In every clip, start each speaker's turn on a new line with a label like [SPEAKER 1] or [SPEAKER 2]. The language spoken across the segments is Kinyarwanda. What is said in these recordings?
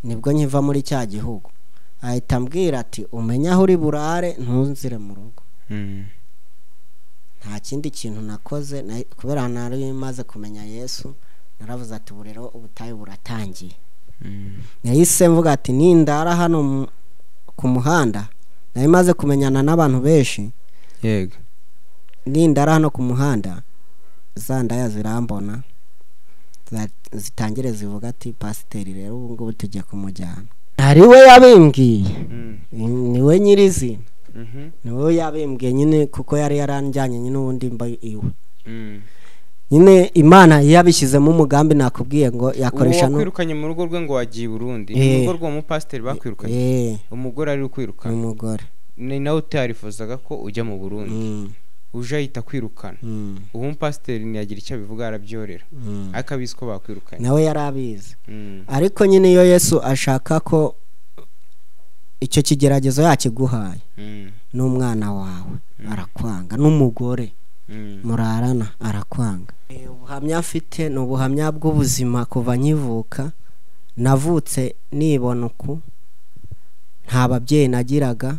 [SPEAKER 1] Nibwo nkiva muri cya gihugu ahita ambwira ati umenye aho uri burare ntunzire mu rugo. Nta kindi kintu nakoze kubera nari maze kumenya Yesu, naravuze ati ubu rero ubutayu buratangiye. Nahise mvuga ati nindara hano ku muhanda, nari maze kumenyana n'abantu benshi.
[SPEAKER 2] Yego.
[SPEAKER 1] Nindara hano ku muhanda za ndaya zirambona, zitangire zivuga ati pasiteri rero ubu ngubu tugiye kumujyana. Ari we yabimbwiye, niwe nyirizina, niwe yabimbwiye nyine, kuko yari yaranjyanye nyine ubundi mba iwe. Nyine Imana yabishyizemo umugambi, nakubwiye ngo yakoresha
[SPEAKER 2] no kwirukanye mu rugo rwe ngo wagiye Burundi. Mu rugo rw'uwo mupasiteri bakwirukanye, umugore ari ukwirukana,
[SPEAKER 1] umugore
[SPEAKER 2] ni nawe utarifuzaga ko ujya mu Burundi, uje ahita kwirukana. Uwo mupasiteri ntiyagira icyo abivuga, arabyorera, ariko abizi ko bakwirukanye,
[SPEAKER 1] nawe yari abizi. Ariko nyine iyo Yesu ashaka ko icyo kigeragezo yakiguhaye, n'umwana wawe arakwanga, n'umugore murarana arakwanga. Ubuhamya mfite ni ubuhamya bw'ubuzima kuva nkivuka. Navutse nibona uku, nta babyeyi nagiraga,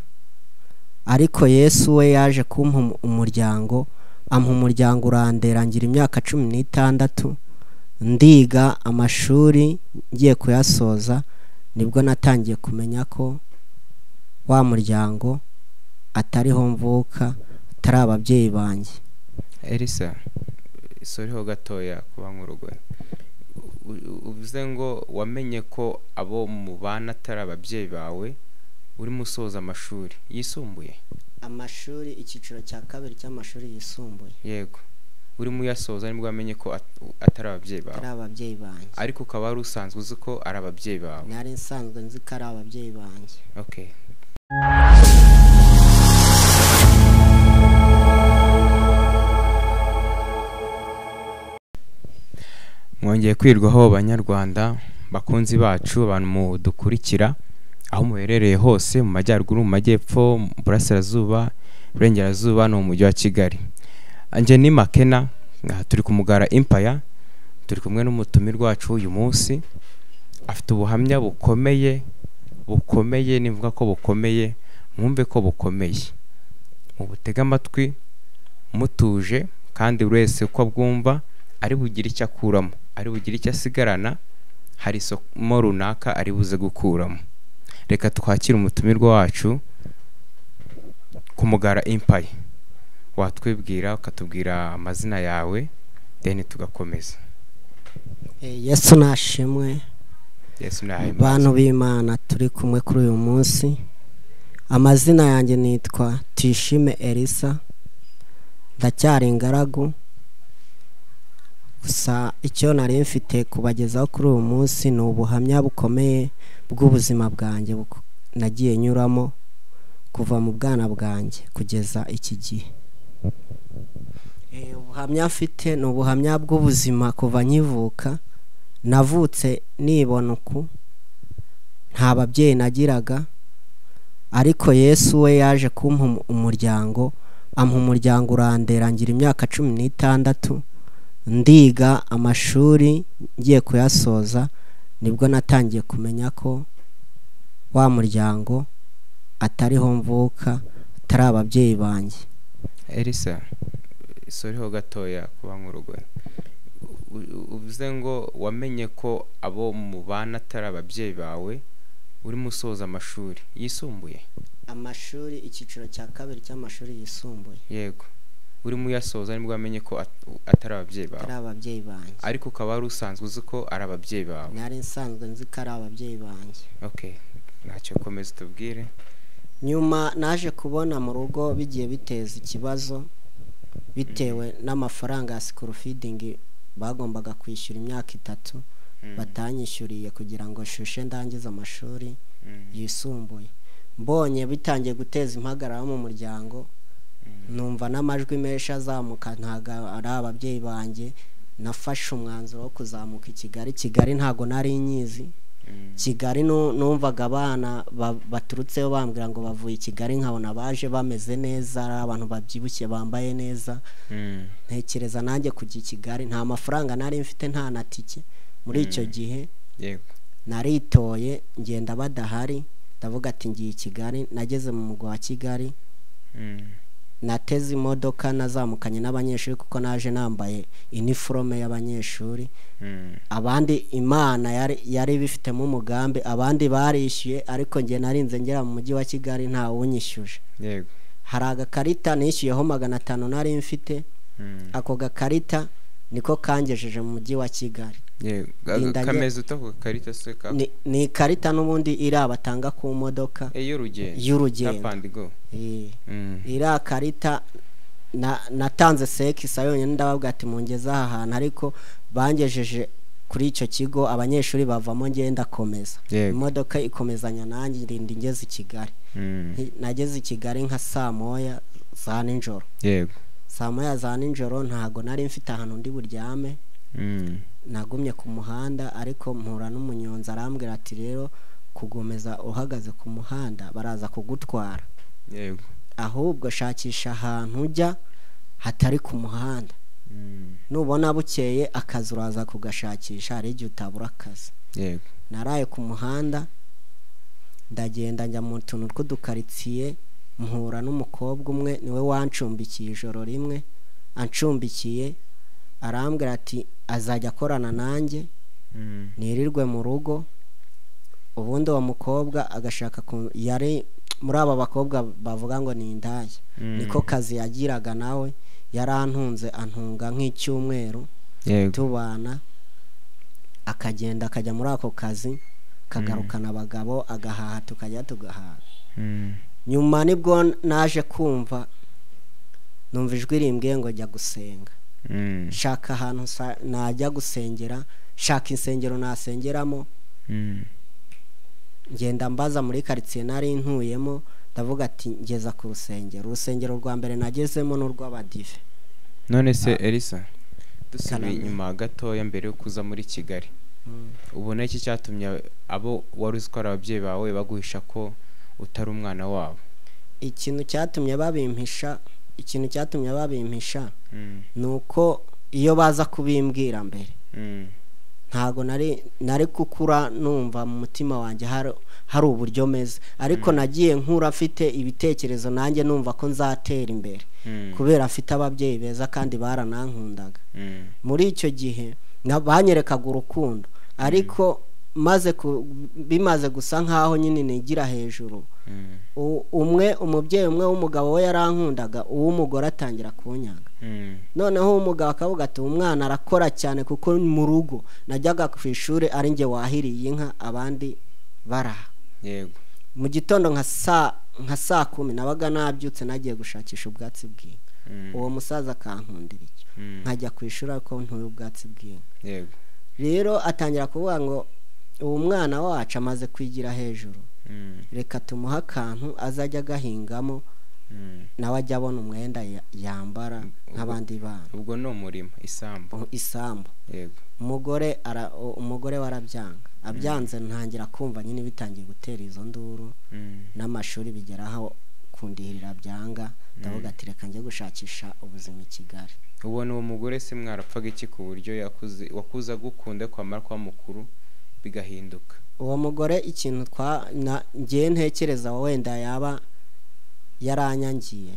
[SPEAKER 1] ariko Yesu we yaje kumpa umuryango, ampa umuryango urandera ngira imyaka 16, ndiga amashuri ngiye kuyasoza, nibwo natangiye kumenya ko wa muryango atariho mvuka, atari ababyeyi banjye.
[SPEAKER 2] Elisa, soriho gatoya kuba nk'urugo, uvuze ngo wamenye ko abo mubana atari ababyeyi bawe urimo usoza amashuri yisumbuye?
[SPEAKER 1] Amashuri icyiciro cya kabiri cy'amashuri yisumbuye.
[SPEAKER 2] Yego. Urimo uyasoza nibwo wamenye ko atari ababyeyi bawe?
[SPEAKER 1] Atari ababyeyi banjye.
[SPEAKER 2] Ariko ukaba wari usanzwe uzi ko ari ababyeyi bawe?
[SPEAKER 1] Nari nsanzwe nzi ko ari ababyeyi banjye.
[SPEAKER 2] Okay. Mwongeye kwirwaho Banyarwanda bakunzi bacu, abantu mudukurikira aho muherereye hose, mu majyaruguru, mu majyepfo, mu burasirazuba, burengerazuba no mu mujyi wa Kigali. Anje ni Makena, turi ku Mugara Empire, turi kumwe n'umutumirwa wacu uyu munsi. Afite ubuhamya bukomeye, bukomeye, nivuga ko bukomeye, mwumve ko bukomeye. Mubutege amatwi mutuje, kandi buri wese uko abwumva ari bugire icyo akuramo, ari bugire icyo asigarana, hari isomo runaka ari buze gukuramo. Reka twakire umutumirwa wacu ku Mugara Empire. Watwibwira ukatubwira amazina yawe, then tugakomeza.
[SPEAKER 1] Yesu nashimwe.
[SPEAKER 2] Yesu nahimbaze.
[SPEAKER 1] Bantu b'Imana turi kumwe kuri uyu munsi. Amazina yanjye nitwa Tishime Elisa, ndacyari ingaragu. Gusa icyo nari mfite kubagezaho kuri uyu munsi ni ubuhamya bukomeye bw'ubuzima bwanjye nagiye nyuramo kuva mu bwana bwanjye kugeza iki gihe. Ubuhamya mfite ni ubuhamya bw'ubuzima kuva nkivuka. Navutse nibona uku, nta babyeyi nagiraga, ariko Yesu we yaje kumpa umuryango, ampa umuryango urandera ngira imyaka 16, ndiga amashuri ngiye kuyasoza, nibwo natangiye kumenya ko wa muryango atariho mvuka, atari ababyeyi banjye.
[SPEAKER 2] Elisa, soriho gatoya kuba nk'urugo, uvuze ngo wamenye ko abo mubana atari ababyeyi bawe urimo usoza amashuri yisumbuye?
[SPEAKER 1] Amashuri icyiciro cya kabiri cy'amashuri yisumbuye.
[SPEAKER 2] Yego. Urimo uyasoza nibwo wamenye ko atari ababyeyi bawe?
[SPEAKER 1] Atari ababyeyi banjye.
[SPEAKER 2] Ariko ukaba wari usanzwe uzi ko ari ababyeyi bawe?
[SPEAKER 1] Nari nsanzwe nzi ko ari ababyeyi banjye.
[SPEAKER 2] Okay, ntacyo, komeza utubwire.
[SPEAKER 1] Nyuma naje kubona mu rugo bigiye biteza ikibazo bitewe n'amafaranga ya school feeding bagombaga kwishyura imyaka 3 batanyishyuriye kugira ngo shushe ndangize amashuri yisumbuye. Mbonye bitangiye guteza impagarara mu muryango, numva n'amajwi menshi azamuka, ntago ari ababyeyi banjye. Nafashe umwanzuro wo kuzamuka i Kigali. Kigali ntago nari nyizi. Kigali numvaga abana baturutseyo bambwira ngo bavuye i Kigali, nkabona baje bameze neza, ari abantu babyibushye bambaye neza. Ntekereza nanjye kujya i Kigali, nta mafaranga nari mfite, nta na tike muri icyo gihe.
[SPEAKER 2] Yego.
[SPEAKER 1] Naritoye ngenda badahari, ndavuga ati ngiye i Kigali. Nageze mu mugwa wa Kigali, nateze imodoka, nazamukanye n'abanyeshuri kuko naje nambaye iniforome y'abanyeshuri. Abandi Imana yari bifitemo umugambi, abandi barishyuye, ariko njye narinze ngera mu mujyi wa Kigali nta wunyishyuje.
[SPEAKER 2] Yego.
[SPEAKER 1] Hari agakarita nishyuyeho 500 nari mfite, ako gakarita niko kangejeje mu mujyi wa Kigali.
[SPEAKER 2] Yego. Kameze ute ako gakarita se?
[SPEAKER 1] Ni ikarita n'ubundi iriya batanga ku modoka
[SPEAKER 2] y'urugendo. Tap and go.
[SPEAKER 1] Iriya karita natanze sekisa yonyine, ndababwira ati mungeze aha hantu, ariko bangejeje kuri icyo kigo abanyeshuri bavamo, ngenda komeza imodoka ikomezanya nanjye irinda ingeze i Kigali. Nageze i Kigali nka saa moya za nijoro.
[SPEAKER 2] Yego.
[SPEAKER 1] Saa moya za nijoro ntago nari mfite ahantu ndi buryame. Nagumye ku muhanda, ariko mpura n'umunyonzi arambwira ati rero kugomeza uhagaze ku muhanda baraza kugutwara.
[SPEAKER 2] Yego.
[SPEAKER 1] Ahubwo shakisha ahantu ujya hatari ku muhanda. Nubona bukeye akazi uraza kugashakisha, hari igihe utabura akazi.
[SPEAKER 2] Yego.
[SPEAKER 1] Naraye ku muhanda, ndagenda njya mu tuntu tw'udukaritsiye, mpura n'umukobwa umwe niwe wancumbikiye ijoro rimwe. Ancumbikiye arambwira ati azajya akorana nanjye nirirwe mu rugo. Ubundi uwo mukobwa agashaka, yari muri aba bakobwa bavuga ngo ni indaya, niko kazi yagiraga nawe. Yarantunze antunga nk'icyumweru tubana, akagenda akajya muri ako kazi, kagarukana abagabo agahaha, tukajya tugahaha. Nyuma nibwo naje kumva numva ijwi rimbwiye ngo jya gusenga. Shaka ahantu najya gusengera, shaka insengero nasengeramo. Ngenda mbaza muri quartier nari ntuyemo, ndavuga ati ngeza ku rusengero. Urusengero rwa mbere nagezemo n'urw'abadive.
[SPEAKER 2] None se Elisa, dusubiye inyuma gatoya mbere yo kuza muri Kigali, ubona iki cyatumye abo wari uzi ko ari ababyeyi bawe baguhisha ko utari umwana wabo?
[SPEAKER 1] Ikintu cyatumye babimpisha nuko iyo baza kubimbwira mbere, ntago nari kukura numva mu mutima wanjye hari uburyo meze, ariko nagiye nkura mfite ibitekerezo nanjye numva ko nzatera imbere, kubera mfite ababyeyi beza kandi baranankundaga. Muri icyo gihe banyerekaga urukundo, ariko bimaze gusa nkaho nyine nigira hejuru, umwe umubyeyi umwe w'umugabo we yarankundaga, uw'umugore atangira kunyanga. Noneho umugabo akavuga ati umwana arakora cyane, kuko mu rugo najyaga ku ishuri ari njye wahiriye inka abandi baraha.
[SPEAKER 2] Yego.
[SPEAKER 1] Mu gitondo nka saa 10 nabaga nabyutse nagiye gushakisha ubwatsi bw'inka. Uwo musaza akankundira icyo, nkajya ku ishuri ariko ntuye ubwatsi bw'inka.
[SPEAKER 2] Yego.
[SPEAKER 1] Rero atangira kuvuga ngo uwo mwana wacu amaze kwigira hejuru, reka tumuhe akantu azajya agahingamo, nawe ajya abona umwenda yambara nk'abandi bana.
[SPEAKER 2] Ubwo ni umurima, isambu. Yego.
[SPEAKER 1] Umugore warabyanga, abyanze ntangira kumva nyine bitangiye gutera izo nduru, n'amashuri bigeraho kundihirira byanga, ndavuga ati reka njye gushakisha ubuzima i Kigali.
[SPEAKER 2] Ubona uwo mugore se mwarapfaga iki ku buryo wakuza gukunda kwamara kwa mukuru bigahinduka?
[SPEAKER 1] Uwo mugore ikintu ngiye ntekereza wenda yaba yaranyangiye,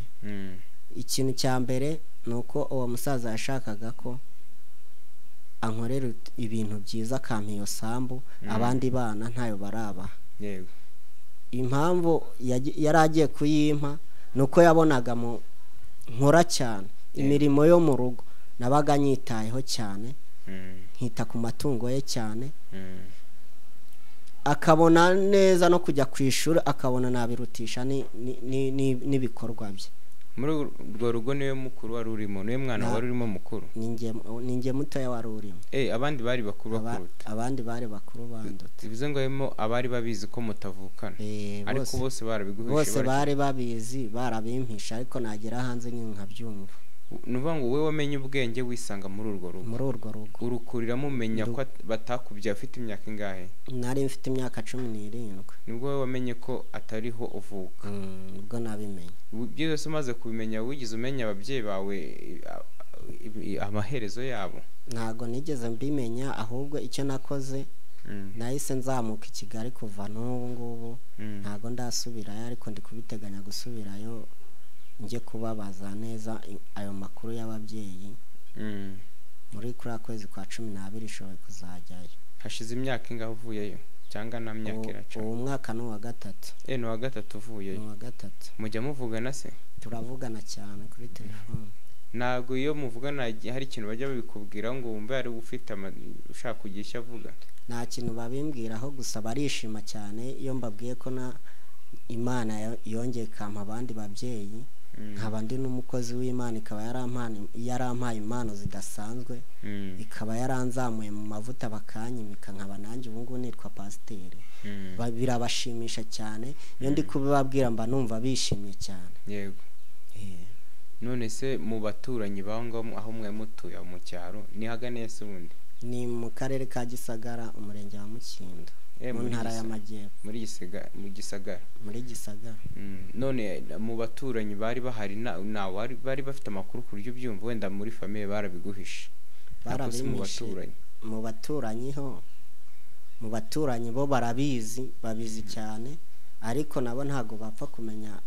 [SPEAKER 1] ikintu cya mbere ni uko uwo musaza yashakaga ko ankorera ibintu byiza akampa iyo sambu, abandi bana ntayo barabaha.
[SPEAKER 2] Yego.
[SPEAKER 1] Impamvu yari agiye kuyimpa ni uko yabonaga mu nkora cyane imirimo yo mu rugo, nabaga nyitayeho cyane, nkita ku matungo ye cyane, akabona neza no kujya ku ishuri akabona nabirutisha n'ibikorwa bye.
[SPEAKER 2] Muri urwo rugo niwe mukuru wari urimo, niwe mwana wari urimo mukuru?
[SPEAKER 1] Ninjye mutoya wari urimo.
[SPEAKER 2] Abandi bari bakuru bakuruta?
[SPEAKER 1] Abandi bari bakuru banduta.
[SPEAKER 2] Bivuze ngo harimo abari babizi ko mutavukana, ariko bose barabiguhishe?
[SPEAKER 1] Bose bari babizi, barabimpisha, ariko nagera hanze nyine nkabyumva.
[SPEAKER 2] Nuvuga ngo wowe wamenye ubwenge wisanga muri urwo rugo?
[SPEAKER 1] Muri urwo rugo.
[SPEAKER 2] Urukuriramo umenya ko batakubyaye ufite imyaka ingahe?
[SPEAKER 1] Nari mfite imyaka 17.
[SPEAKER 2] Nibwo wowe wamenye ko atariho uvuka?
[SPEAKER 1] Nibwo nabimenye.
[SPEAKER 2] Byose umaze kubimenya wigize umenya ababyeyi bawe amaherezo yabo?
[SPEAKER 1] Ntago nigeze mbimenya, ahubwo icyo nakoze Nahise nzamuka i Kigali kuva n'ubu ngubu ntago ndasubirayo, ariko ndi kubiteganya gusubirayo njye kubabaza neza ayo makuru y'ababyeyi. Muri kuriya kwezi kwa 12 ishoboye kuzajyayo.
[SPEAKER 2] Hashize imyaka ingahe uvuyeyo cyangwa nta myaka iraca?
[SPEAKER 1] Uwo mwaka ni uwa 3.
[SPEAKER 2] Ni uwa 3 uvuyeyo.
[SPEAKER 1] Ni uwa 3.
[SPEAKER 2] Mujya muvugana se?
[SPEAKER 1] Turavugana cyane kuri telefone.
[SPEAKER 2] Ntabwo iyo muvugana hari ikintu bajya babikubwira ngo wumve ari ufite ushaka kugira icyo avuga?
[SPEAKER 1] Nta kintu babimbwiraho, gusa barishima cyane iyo mbabwiye ko na Imana yongeye ikampa abandi babyeyi, nkaba ndi n'umukozi w'Imana, ikaba yarampaye impano zidasanzwe, ikaba yaranzamuye mu mavuta bakanyimika, nkaba nanjye ubu ngubu nitwa pasiteri. Birabashimisha cyane iyo ndi kubibabwira, mba numva bishimye cyane.
[SPEAKER 2] Yego. None se mu baturanyi baho ngaho aho mwe mutuye mu cyaro ni hagane se ubundi?
[SPEAKER 1] Ni mu karere ka Gisagara, umurenge wa Mukindo, mu ntara y'Amajyepfo.
[SPEAKER 2] Muri Gisagara.
[SPEAKER 1] Muri Gisagara.
[SPEAKER 2] None mu baturanyi bari bahari na bari bafite amakuru ku buryo byumva wenda muri famille barabiguhishe?
[SPEAKER 1] Barabimishe. Mu baturanyi ho, mu baturanyi bo barabizi, babizi cyane, ariko nabo ntago bapfa kumenya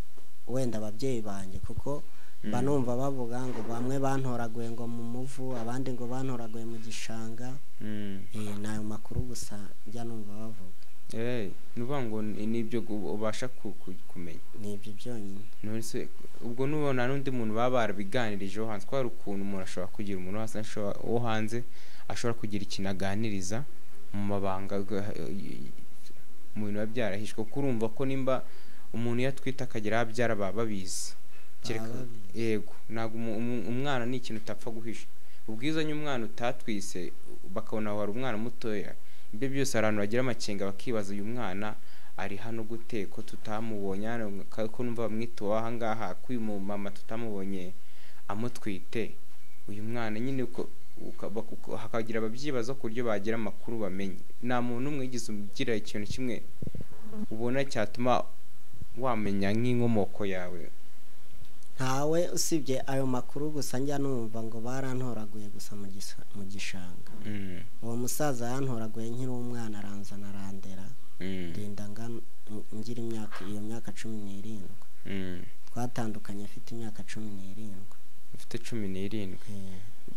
[SPEAKER 1] wenda ababyeyi banjye, kuko banumva bavuga ngo bamwe bantoraguye ngo mu muvu, abandi ngo bantoraguye mu gishanga. Nayo makuru gusa njya numva bavuga.
[SPEAKER 2] Nuvuga ngo nibyo ubasha kumenya?
[SPEAKER 1] Nibyo byonyine.
[SPEAKER 2] None se ubwo nubona n'undi muntu baba barabiganirijeho hanze, ko hari ukuntu umuntu ashobora kugira umuntu wo hanze ashobora kugira ikintu aganiriza mu mabanga, mu bintu biba byarahishwe, kuko urumva ko nimba umuntu yatwita akagera abyara baba babizi. Yego, ntabwo umwana ni ikintu utapfa guhisha. Ubwizanye umwana utatwise bakabona wari umwana mutoya, ibyo byose abantu bagira amakenga bakibaza uyu mwana ari hano gute ko tutamubonye hano, ko numva bamwita aha ngaha, ko uyu mama tutamubonye amutwite uyu mwana nyine, hakagira ababyibaza ku buryo bagira amakuru bamenye. Nta muntu umwe wigeze ugira ikintu kimwe ubona cyatuma wamenya nk'inkomoko yawe?
[SPEAKER 1] Ntawe, usibye ayo makuru gusa njya numva ngo barantoraguye gusa mu gishanga. Uwo musaza yantoraguye nkiri umwana, aranzana arandera, ndinda ngira imyaka iyo myaka 17. Twatandukanye afite imyaka 17.
[SPEAKER 2] Ufite 17.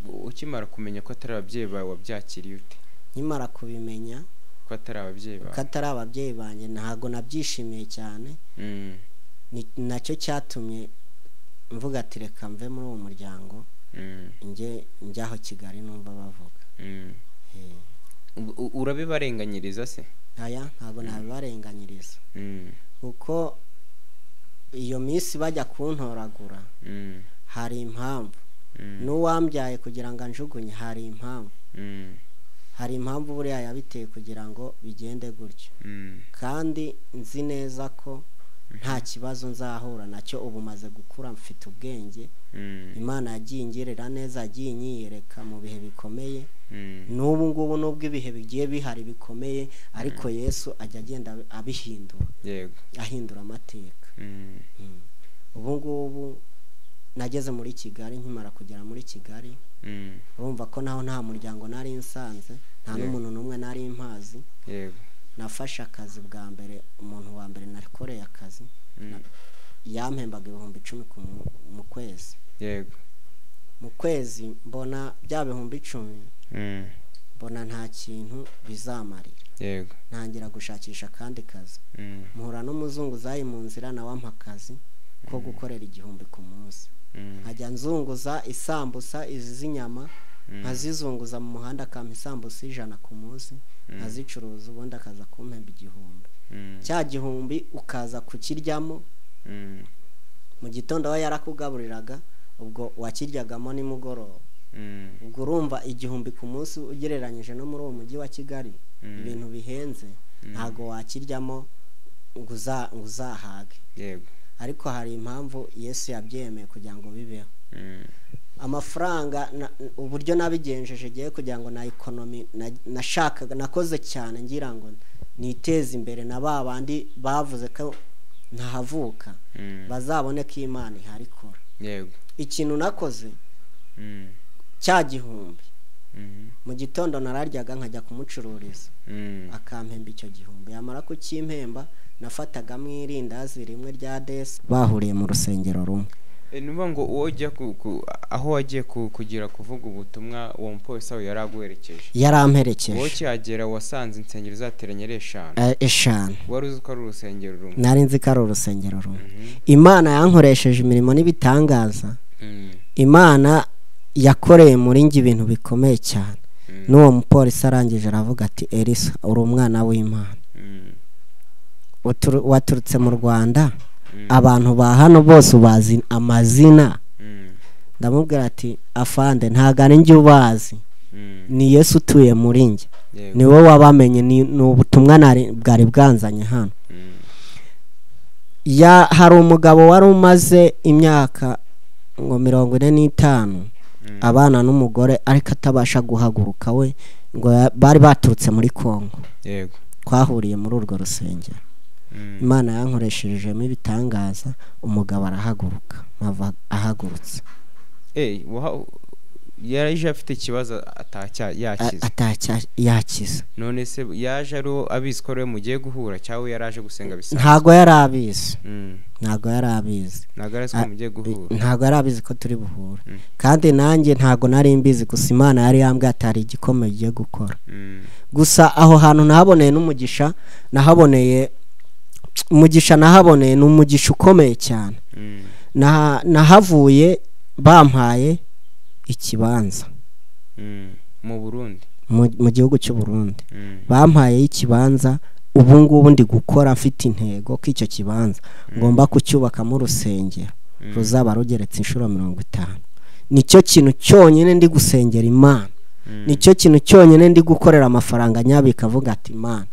[SPEAKER 2] Ukimara kumenya ko atari ababyeyi bawe wabyakiriye ute?
[SPEAKER 1] Nkimara kubimenya
[SPEAKER 2] ko atari ababyeyi bawe,
[SPEAKER 1] ko atari ababyeyi banjye, ntago nabyishimiye cyane. Nacyo cyatumye mvuga ati reka mve muri uwo muryango njye njyaho Kigali numva bavuga.
[SPEAKER 2] Urabibarenganyiriza se?
[SPEAKER 1] Aya ntago nabibarenganyiriza, kuko iyo minsi bajya kuntoragura hari impamvu, n'uwambyaye kugira ngo anjugunye hari impamvu. Hari impamvu buriya yabiteye kugira ngo bigende gutyo, kandi nzi neza ko nta kibazo nzahura nacyo. Ubu maze gukura mfite ubwenge, Imana yagiye ingirira neza, yagiye inyiyereka mu bihe bikomeye. N'ubu ngubu nubwo ibihe bigiye bihari bikomeye, ariko Yesu ajya agenda abihindura.
[SPEAKER 2] Yego,
[SPEAKER 1] ahindura amateka. Ubu ngubu nageze muri Kigali, nkimara kugera muri Kigali urumva ko naho nta muryango nari nsanze, nta n'umuntu n'umwe nari mpazi.
[SPEAKER 2] Yego,
[SPEAKER 1] nafashe akazi bwa mbere, umuntu wa mbere nakoreye akazi yampembaga 10,000 mu kwezi.
[SPEAKER 2] Yego,
[SPEAKER 1] mu kwezi mbona bya 10,000, mbona nta kintu bizamarira.
[SPEAKER 2] Yego,
[SPEAKER 1] ntangira gushakisha akandi kazi, mpura n'umuzunguzayi mu nzira, nawe ampa akazi ko gukorera 1,000 ku munsi. Nkajya nzunguza isambusa izi z'inyama, nkazizunguza mu muhanda, akampa isambusa 100 ku munsi, nkazicuruza, ubundi akaza kumpemba 1,000. Cya 1,000 ukaza kukiryamo mu gitondo, aho yarakugaburiraga, ubwo wakiryagamo nimugoroba. Ubwo urumva 1,000 ku munsi ugereranyije no muri uwo mujyi wa Kigali, ibintu bihenze, ntago wakiryamo ngo uzahage.
[SPEAKER 2] Yego,
[SPEAKER 1] ariko hari impamvu Yesu yabyemeye kugira ngo bibeho. Amafaranga uburyo nabigenjeje giye kugira ngo na economy nashakaga, nakoze cyane ngira ngo niteze imbere, na babandi bavuze ko ntahavuka bazabone ko Imana ihari ikora.
[SPEAKER 2] Yego,
[SPEAKER 1] ikintu nakoze cya 1,000 Mu gitondo nararyaga nkajya kumucururiza, akampemba icyo gihumbi. Yamara kukimpemba nafatagamo irindazi rimwe rya desi. Bahuriye mu rusengero rumwe.
[SPEAKER 2] Nuvuga ngo uwo ujya aho wagiye kugira kuvuga ubutumwa, uwo mupolisi aho yari aguherekeje?
[SPEAKER 1] Yaramperekeje.
[SPEAKER 2] Wowe ukihagera wasanze insengero zateranye ari 5?
[SPEAKER 1] 5.
[SPEAKER 2] Wari uzi ko ari urusengero rumwe?
[SPEAKER 1] Nari nzi ko ari urusengero rumwe. Imana yankoresheje imirimo n'ibitangaza. Imana yakoreye muri njye ibintu bikomeye cyane. N'uwo mupolisi arangije aravuga ati Elisa uri umwana w'Imana, waturutse mu Rwanda, abantu ba hano bose ubazi amazina. Ndamubwira ati afande ntago ari njye ubazi, ni Yesu utuye muri njye, niwe wabamenye, ni ubutumwa bwari bwanzanye hano. Hari umugabo wari umaze imyaka ngo 45 abana n'umugore ariko atabasha guhaguruka, we ngo bari baturutse muri Kongo.
[SPEAKER 2] Yego.
[SPEAKER 1] Twahuriye muri urwo rusengero. Imana yankoresherejemo ibitangaza, umugabo arahaguruka, mpava ahagurutse.
[SPEAKER 2] Yaje afite ikibazo
[SPEAKER 1] atacya yakize.
[SPEAKER 2] None se yaje ari abizi ko ari mugiye guhura cyangwa yaraje gusenga bisanzwe?
[SPEAKER 1] Ntago yari abizi. Ntago yari abizi.
[SPEAKER 2] Ntago yari azi ko mugiye guhura.
[SPEAKER 1] Ntago yari abizi ko turi buhure. Kandi nanjye ntago nari mbizi, gusa Imana yari yambwiye atari igikomeye igiye gukora. Gusa aho hantu nahaboneye n'umugisha, nahaboneye umugisha, nahaboneye n'umugisha ukomeye cyane. Nahavuye bampaye ikibanza
[SPEAKER 2] mu Burundi,
[SPEAKER 1] mu gihugu cy'u Burundi. Bampaye ikibanza, ubu ngubu ndi gukora mfite intego ko icyo kibanza ngomba kucyubakamo urusengero ruzaba rugeretse inshuro 50. Nicyo kintu cyonyine ndi gusengera Imana, nicyo kintu cyonyine ndi gukorera amafaranga nyabika avuga ati Imana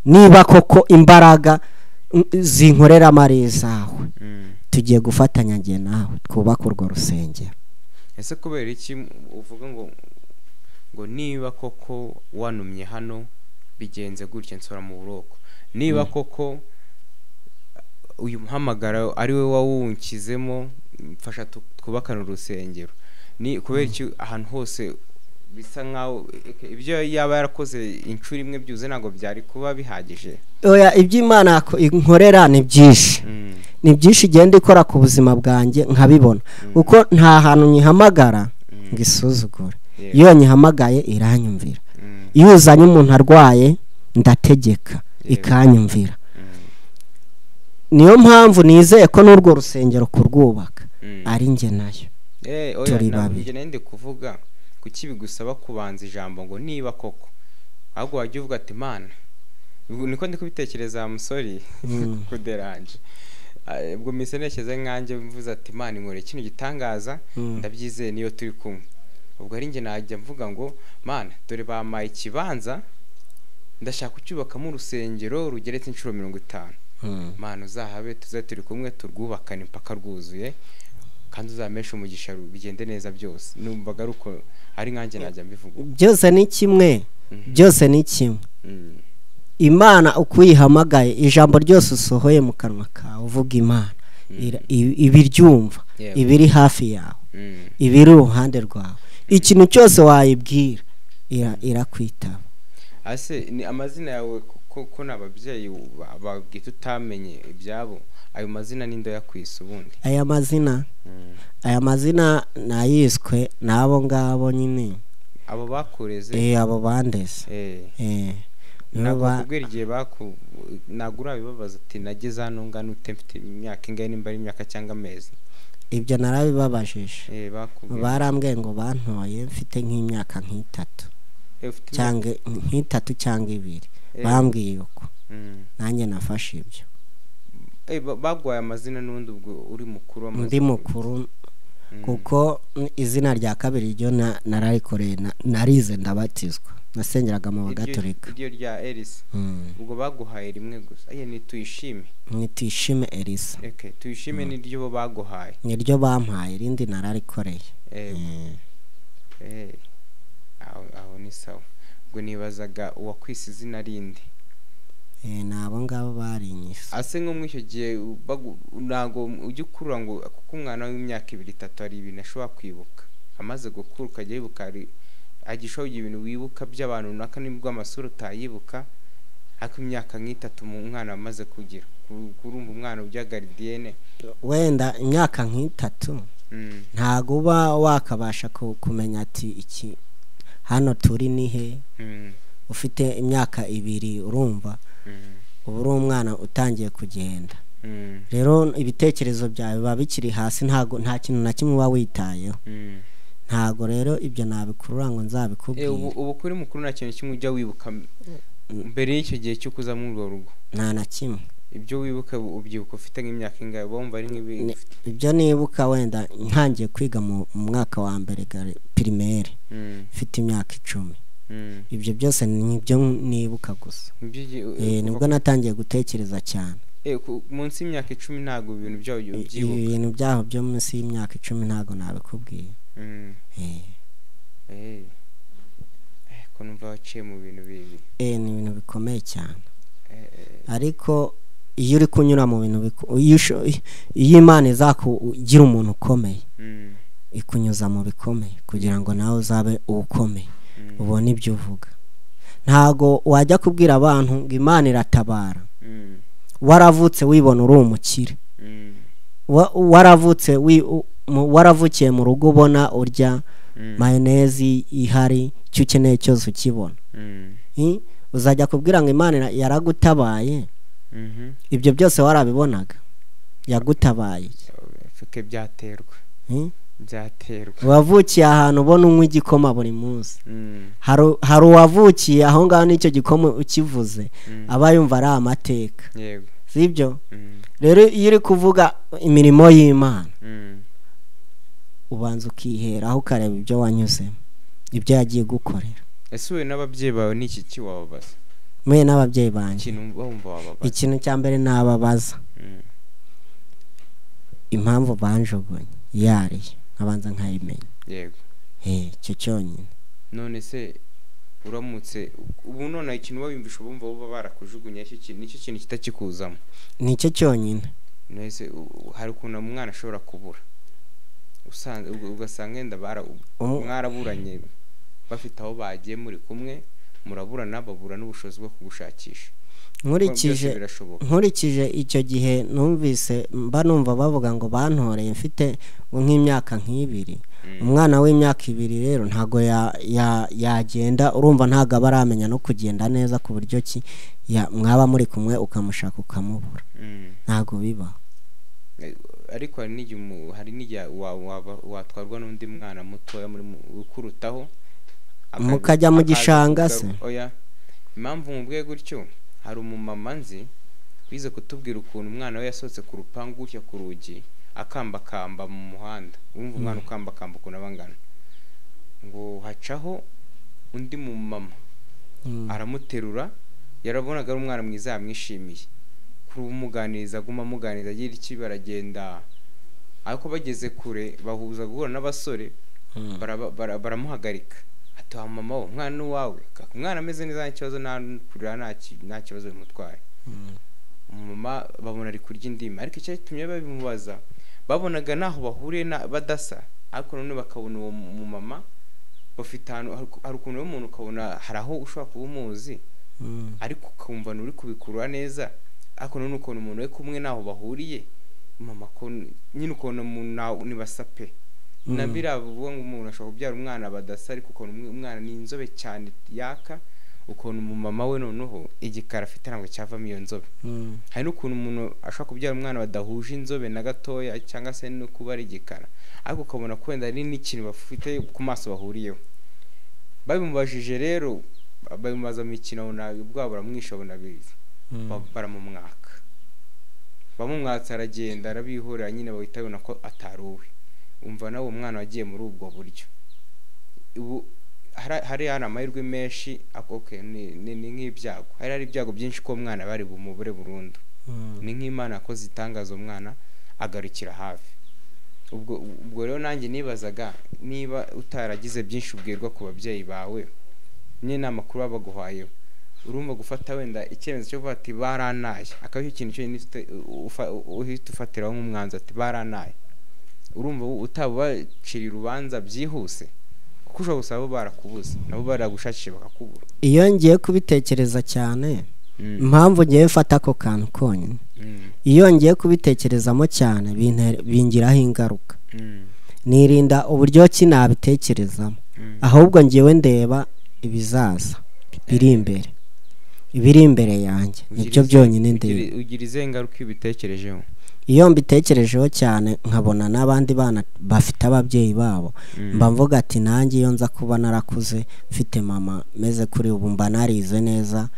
[SPEAKER 1] niba koko imbaraga zinkorera amari zawe, tugiye gufatanya njye nawe twubaka urwo rusengero.
[SPEAKER 2] Ese kubera iki uvuga ngo niba koko wanumye hano bigenze gutya nsora mu buroko, niba koko uyu muhamagara ari we wawunkizemo mfasha twubakana urusengero, ni kubera iki ahantu hose bisa nkaho ibyo yaba yarakoze inshuro imwe byuze ntabwo byari kuba bihagije?
[SPEAKER 1] Oya, ibyo Imana inkorera ni byinshi. Ni byinshi igenda ikora ku buzima bwanjye nkabibona, kuko nta hantu nyihamagara ngo isuzugure. Iyo nyihamagaye iranyumvira. Iyo uzanye umuntu arwaye ndategeka ikanyumvira. Niyo mpamvu nizeye ko n'urwo rusengero kurwubaka ari njye nayo.
[SPEAKER 2] Turi babiri. Nende kuvuga kuki bigusaba kubanza ijambo ngo niba koko, ahubwo wajya uvuga ati Mana, niko ndi kubitekereza musori kuderanje. Ubwo mise ntekereza nkanjye mvuze ati Mana inkore kino gitangaza, ndabyizeye niyo turi kumwe. Ubwo ari njye najya mvuga ngo Mana dore bamaye ikibanza ndashaka kucyubakamo urusengero rugeretse inshuro 50. Mana uzahabe tuze turi kumwe turwubakane mpaka rwuzuye, kandi uzamesha umugisha bigende neza byose. Numvaga aruko ari nkanjye najya mbivuga.
[SPEAKER 1] Byose ni kimwe, byose ni kimwe. Imana uko uyihamagaye ijambo ryose usohoye mu kanwa kawe uvuga Imana ibiryumva, ibiri hafi yawe, ibiri iruhande rwawe, ikintu cyose wayibwira irakwitaba.
[SPEAKER 2] Ase ni amazina yawe ko n'ababyeyi babwita utamenye ibyabo, ayo mazina nindo yakwise ubundi?
[SPEAKER 1] Aya mazina, aya mazina nayiswe nabo ngabo nyine,
[SPEAKER 2] abo bakureze,
[SPEAKER 1] abo bandeze.
[SPEAKER 2] Nakubwira igihe nagura bibabaza ati nageze hano ngana ute mfite imyaka ingahe, nimba ari imyaka cyangwa amezi?
[SPEAKER 1] Ibyo narabibabajije. Barambwiye ngo bantoye mfite nk'imyaka nk'itatu cyangwa nk'itatu cyangwa ibiri, bambwiye uko nanjye nafashe ibyo.
[SPEAKER 2] Bagwaye amazina n'undi ubwo uri mukuru?
[SPEAKER 1] Ndi mukuru kuko izina rya kabiri ryo nararikoreye, narize ndabatizwa, nasengeraga mu Bagatolika.
[SPEAKER 2] Iryo rya Elisa ubwo baguhaye rimwe gusa? Aye, ni Tuyishime.
[SPEAKER 1] Ni Tuyishime Elisa.
[SPEAKER 2] Okay, Tuyishime ni ryo baguhaye?
[SPEAKER 1] Ni ryo bampaye, irindi nararikoreye.
[SPEAKER 2] Aho ni sawa. Ubwo nibazaga uwakwise izina rindi.
[SPEAKER 1] Nabo ngabo barinyise.
[SPEAKER 2] Ase nko muri icyo gihe ntago ujya ukurura ngo kuko umwana w'imyaka 2 3 hari ibintu ashobora kwibuka, amaze gukura ukajya yibuka Agisha ibintu wibuka by'abantu runaka nibwo amasura utayibuka, ariko imyaka nk'itatu umwana amaze kugira, kurumva umwana ujya gardienne
[SPEAKER 1] wenda imyaka nk'itatu ntago uba wakabasha kumenya ati iki hano turi ni he. Ufite imyaka 2 urumva uba uri umwana utangiye kugenda. Rero ibitekerezo byawe biba bikiri hasi, ntago nta kintu na kimwe uba witayeho. Ntago rero ibyo nabikurura ngo nzabikubwire.
[SPEAKER 2] Ubu kuri mukuru nta kintu kimwe ujya wibuka mbere y'icyo gihe cyo kuza muri urwo rugo?
[SPEAKER 1] Nta na kimwe.
[SPEAKER 2] Ibyo wibuka ubyibuka ufite nk'imyaka ingahe? Wumva ari nk'ibi?
[SPEAKER 1] Ibyo nibuka wenda ntangiye kwiga mu mwaka wa mbere primaire mfite imyaka 10. Ibyo byose nibyo nibuka gusa. Nibwo natangiye gutekereza cyane.
[SPEAKER 2] Munsi y'imyaka 10 ntago ibintu byaho ubyibuka?
[SPEAKER 1] Ibintu byaho byo munsi y'imyaka 10 ntago nabikubwiye.
[SPEAKER 2] Ko numva waciye mu bintu bibi.
[SPEAKER 1] Ni ibintu bikomeye cyane. Ariko iyo uri kunyura mu bintu iyo Imana izakugira umuntu ukomeye ikunyuza mu bikomeye kugira ngo nawe uzabe ukomeye, ubone ibyo uvuga. Ntago wajya kubwira abantu ngo Imana iratabara waravutse wibona uri umukire, waravutse waravukiye mu rugo ubona urya mayonezi ihari, icyo ukeneye cyose ukibona. Uzajya kubwira ngo Imana yaragutabaye, ibyo byose warabibonaga yagutabaye.
[SPEAKER 2] Byaterwa byaterwa.
[SPEAKER 1] Wavukiye ahantu ubona unywa igikoma buri munsi. Hari uwavukiye aho ngaho n'icyo gikoma ukivuze aba yumva ari amateka. Sibyo? Rero iyo uri kuvuga imirimo y'Imana ubanza ukiheraho ukareba ibyo wanyuzemo, ibyo yagiye gukorera.
[SPEAKER 2] Ese wowe n'ababyeyi bawe ni iki wababaza?
[SPEAKER 1] Mwe n'ababyeyi banjye ikintu cya mbere nababaza impamvu banjugunye yariye nkabanza nkayimenya.
[SPEAKER 2] Yego.
[SPEAKER 1] Icyo cyonyine.
[SPEAKER 2] None se uramutse ubu none ikintu babimvisha bumva bo barakujugunye, nicyo kintu kitakikuzamo?
[SPEAKER 1] Nicyo cyonyine.
[SPEAKER 2] None se hari ukuntu umwana ashobora kubura ugasanga yenda mwaraburanye bafite aho bagiye muri kumwe, muraburana babura n'ubushobozi bwo kugushakisha.
[SPEAKER 1] Nkurikije icyo gihe numvise mba numva bavuga ngo bantoreye mfite nk'imyaka nk'ibiri. Umwana w'imyaka 2 rero ntago yagenda, urumva ntago aba aramenya no kugenda neza ku buryo ki mwaba muri kumwe ukamushaka ukamubura. Ntago biba.
[SPEAKER 2] Ariko hari n'igihe watwarwa n'undi mwana mutoya muri ukurutaho
[SPEAKER 1] mukajya mu gishanga se?
[SPEAKER 2] Oya, impamvu mubwiye gutyo, hari umumama nzi wize kutubwira ukuntu umwana we yasohotse ku rupangu gutya ku rugi akambakamba mu muhanda. Urumva umwana ukambakamba ukuntu aba angana, ngo hacaho undi mumama aramuterura, yarabonaga ari umwana mwiza yamwishimiye, kuri umuganiriza aguma amuganiriza agira iki, baragenda. Ariko bageze kure bahuza guhura n'abasore baramuhagarika. Ati wa mama we, umwana wawe umwana ameze neza nta kibazo, nta kurira nta kibazo bimutwaye. Umumama babona ari kurya indimi, ariko icyatumye babimubaza babonaga naho bahuriye badasa, ariko none bakabona uwo mumama bafite ahantu hari ukuntu umuntu ukabona hari aho ushobora kuba umuzi ariko ukumva nturi kubikurura neza, ariko none ukuntu umuntu we kumwe naho bahuriye mama ko nyine ukuntu nibasa pe. Na biriya bavuga ngo umuntu ashobora kubyara umwana badasa, ariko ukuntu umwana ni inzobe cyane yaka, ukuntu umumama we noneho igikara afite ntabwo cyavamo iyo nzobe. Hari n'ukuntu umuntu ashobora kubyara umwana badahuje inzobe na gatoya cyangwa se no kuba ari igikara, ariko ukabona ko wenda ari n'ikintu bafite ku maso bahuriyeho. Babimubajije rero babimubaza mu mikino ubwabo baramwisha abona bizi baramumwaka, bamumwatse aragenda arabihorera nyine bahita babona ko atari uwe. Umva nawe umwana wagiye muri ubwo buryo. Ubu hari amahirwe menshi, ni nk'ibyago, hari ibyago byinshi ko umwana bari bumubure burundu. Ni nk'Imana yakoze itangaza umwana agarukira hafi. Ubwo rero nanjye nibazaga niba utaragize byinshi ubwirwa ku babyeyi bawe, nyine n'amakuru babaguhayeho, urumva gufata wenda icyemezo cyo kuvuga ati baranaye, akaba icyo kintu cyonyine uhita ufatiraho nk'umwanzuro ati baranaye, urumva utabacira urubanza byihuse. Kuko ushobora gusaba bo barakubuze, nabo baragushakisha bakakubura.
[SPEAKER 1] Iyo ngiye kubitekereza cyane, impamvu ngiye mfata ako kantu konyine, iyo ngiye kubitekerezamo cyane bingiraho ingaruka. Nirinda uburyo ki nabitekerezamo, ahubwo ngewe ndeba ibizaza biri imbere, ibiri imbere yanjye nibyo byonyine ndeba.
[SPEAKER 2] Ugira izihe ngaruka iyo ubitekerejeho?
[SPEAKER 1] Iyo mbitekerejeho cyane nkabona n'abandi bana bafite ababyeyi babo, mba mvuga ati nanjye iyo nza kuba narakuze mfite mama meze kuri ubu, mba narize neza,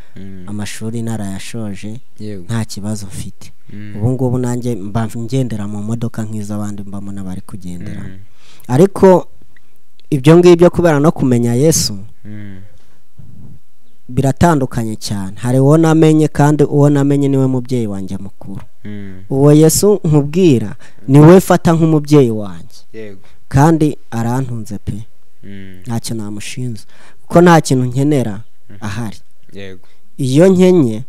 [SPEAKER 1] amashuri narayashoje, nta kibazo mfite. Ubu ngubu nanjye mba ngendera mu modoka nk'iz'abandi mbamo n'abari kugendera. Ariko ibyo ngibyo kubera no kumenya Yesu biratandukanye cyane. Hari uwo namenye, kandi uwo namenye niwe mubyeyi wanjye mukuru. Uwo Yesu nkubwira niwe fata nk'umubyeyi wanjye. Kandi arantunze pe, ntacyo namushinza kuko nta kintu nkenera ahari. Iyo nkenye,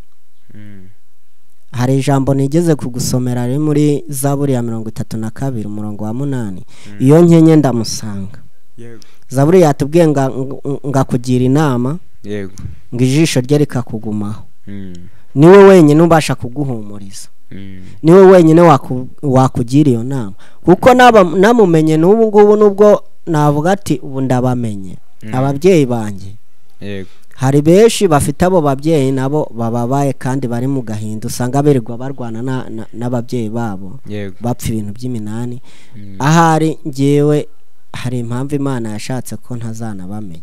[SPEAKER 1] hari ijambo nigeze kugusomera riri muri Zaburi ya 32 umurongo wa 8, iyo nkenye ndamusanga. Zaburi yatubwiye ngakugira inama, ngo ijisho rye rikakugumaho. Niwe wenyine ubasha kuguhumuriza, niwe wenyine wakugira iyo nama. Kuko namumenye n'ubu ngubu, nubwo navuga ati ubu ndabamenye ababyeyi banjye, hari benshi bafite abo babyeyi nabo bababaye kandi bari mu gahinda, usanga birirwa barwana n'ababyeyi babo bapfa ibintu by'iminani. Ahari ngewe hari impamvu Imana yashatse ko ntazanabamenya,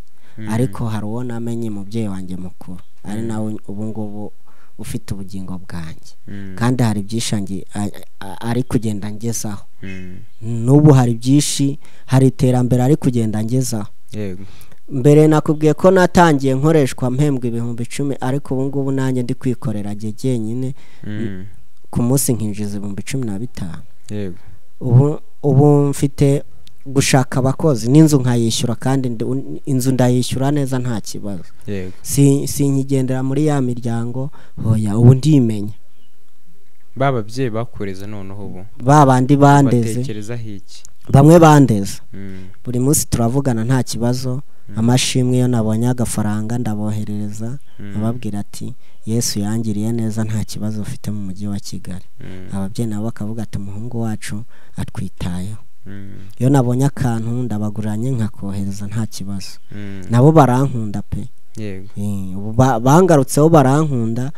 [SPEAKER 1] ariko hari uwo namenye mubyeyi wanjye mukuru, ari nawe ubu ngubu ufite ubugingo bwanjye, kandi hari byinshi ari kugenda ngezaho. N'ubu hari byinshi, hari iterambere ari kugenda ngezaho. Mbere nakubwiye ko natangiye nkoreshwa mpembwa 10,000, ariko ubu ngubu nanjye ndi kwikorera jyenyine, ku munsi nkinjiza 15,000. Ubu mfite gushaka abakozi n'inzu nkayishyura, kandi inzu ndayishyura neza nta kibazo. Sinkigendera muri ya miryango, hoya ubu ndimenya.
[SPEAKER 2] Bababyeyi bakureze noneho ubu
[SPEAKER 1] babandi bandeze, bamwe bandeze, buri munsi turavugana nta kibazo. Amashimwe iyo nabonye agafaranga ndaboherereza, ababwira ati Yesu yangiriye neza nta kibazo ufite mu mujyi wa Kigali. Ababyeyi nabo bakavuga ati umuhungu wacu atwitayeho. Iyo nabonye akantu ndabaguranye nkakohereza nta kibazo. Nabo barankunda pe. Bangarutseho barankunda,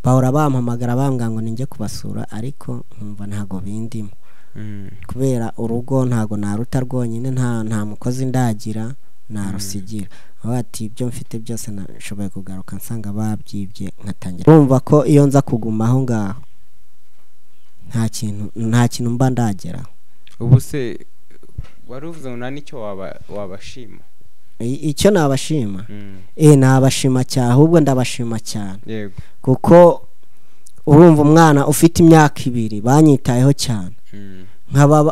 [SPEAKER 1] bahora bampamagara bambwira ngo ninjye kubasura, ariko nkumva ntago bindimo. Kubera urugo ntago naruta rwonyine, nta mukozi ndagira narusigira. Ati ibyo mfite byose nashoboye kugaruka nsanga babyibye nkatangira. Urumva ko iyo nza kuguma aho ngaho nta kintu mba ndageraho.
[SPEAKER 2] Ubu se wari uvuze ngo nta nicyo wabashima?
[SPEAKER 1] Icyo nabashima, nabashima cyane, ahubwo ndabashima cyane. Kuko urumva umwana ufite imyaka 2 banyitayeho cyane,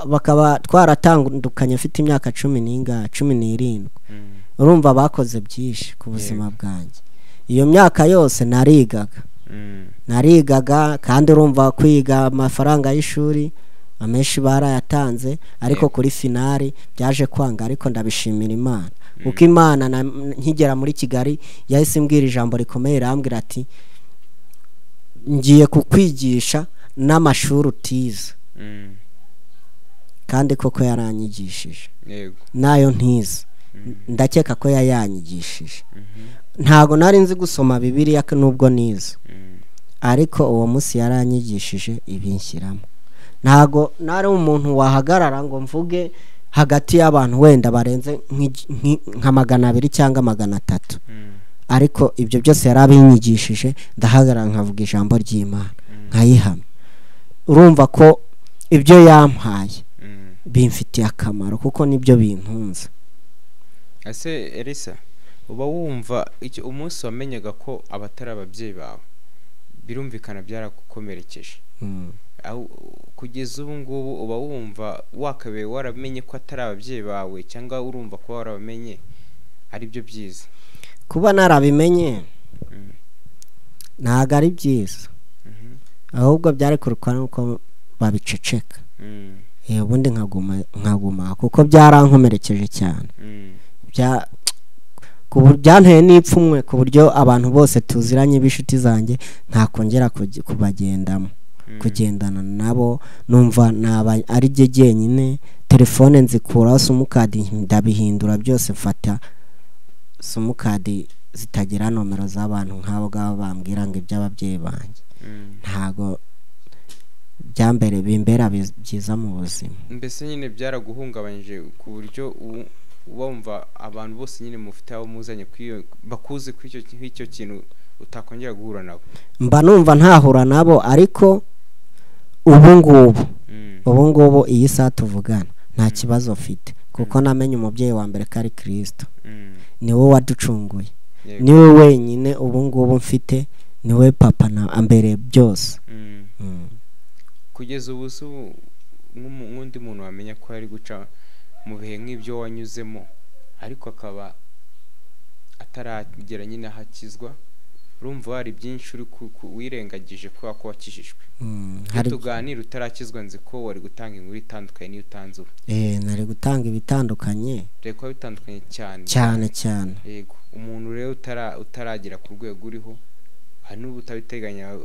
[SPEAKER 1] bakaba twaratandukanye afite imyaka 17. Urumva bakoze byinshi ku buzima bwanjye. Iyo myaka yose narigaga, kandi urumva kwiga amafaranga y'ishuri amenshi barayatanze, ariko kuri finali byaje kwanga, ariko ndabishimira Imana. Kuko Imana nkigera muri Kigali yahise imbwira ijambo rikomeye, irambwira ati ngiye kukwigisha n'amashuri utize. Kandi koko yaranyigishije, nayo ntize, ndakeka ko yayanyigishije. Ntago nari nzi gusoma Bibiliya nubwo nize, ariko uwo munsi yaranyigishije ibinshyiramo. Ntago nari umuntu wahagarara ngo mvuge hagati y'abantu wenda barenze nka 200 cyangwa 300, ariko ibyo byose yarabinyigishije, ndahagarara nkavuga ijambo ry'Imana nkayihamya. Urumva ko ibyo yampaye bimfitiye akamaro, kuko nibyo bintunze.
[SPEAKER 2] Ese Elisa, uba wumva icyo umunsi wamenyaga ko abatari ababyeyi bawe, birumvikana byaragukomerekeje, kugeza ubu ngubu uba wumva wakabaye waramenye ko atari ababyeyi bawe, cyangwa urumva ko warabamenye ari byo byiza?
[SPEAKER 1] Kuba narabimenye ntago ari byiza, ahubwo byari kurukwa nuko babiceceka, ubundi nkaguma, kuko byarankomerekeje cyane. Byanteye n'ipfunwe ku buryo abantu bose tuziranye b'inshuti zanjye ntakongera kubagendamo, kugendana nabo, numva naba ari jye jyenyine. Telefone nzikuraho, simukadi ndabihindura byose, mfata simukadi zitagira nomero z'abantu nk'abo ngabo bambwira ngo iby'ababyeyi banjye. Ntago byambere bimbera byiza mu buzima.
[SPEAKER 2] Mbese nyine byaraguhungabanyije ku buryo wumva abantu bose nyine mufite aho muzanye bakuze kuri icyo kintu utakongera guhura nabo.
[SPEAKER 1] Mba numva ntahura nabo, ariko ubu ngubu iyi saha tuvugana nta kibazo mfite, kuko namenye umubyeyi wa mbere ko ari Kristo, niwe waducunguye, niwe wenyine ubu ngubu mfite, niwe papa na mbere byose.
[SPEAKER 2] Kugeza ubu nk'undi muntu wamenya ko ari guca mu bihe nk'ibyo wanyuzemo, ariko akaba ataragera nyine ahakizwa, urumva hari byinshi uri wirengagije kubera ko wakijijwe. Tuganira utarakizwa, nzi ko wari gutanga inkuru itandukanye n'iyo utanze ubu.
[SPEAKER 1] Nari gutanga ibitandukanye,
[SPEAKER 2] reka kuba bitandukanye cyane
[SPEAKER 1] cyane cyane.
[SPEAKER 2] Yego, umuntu rero utaragera ku rwego uriho, hari n'ubu utabiteganya,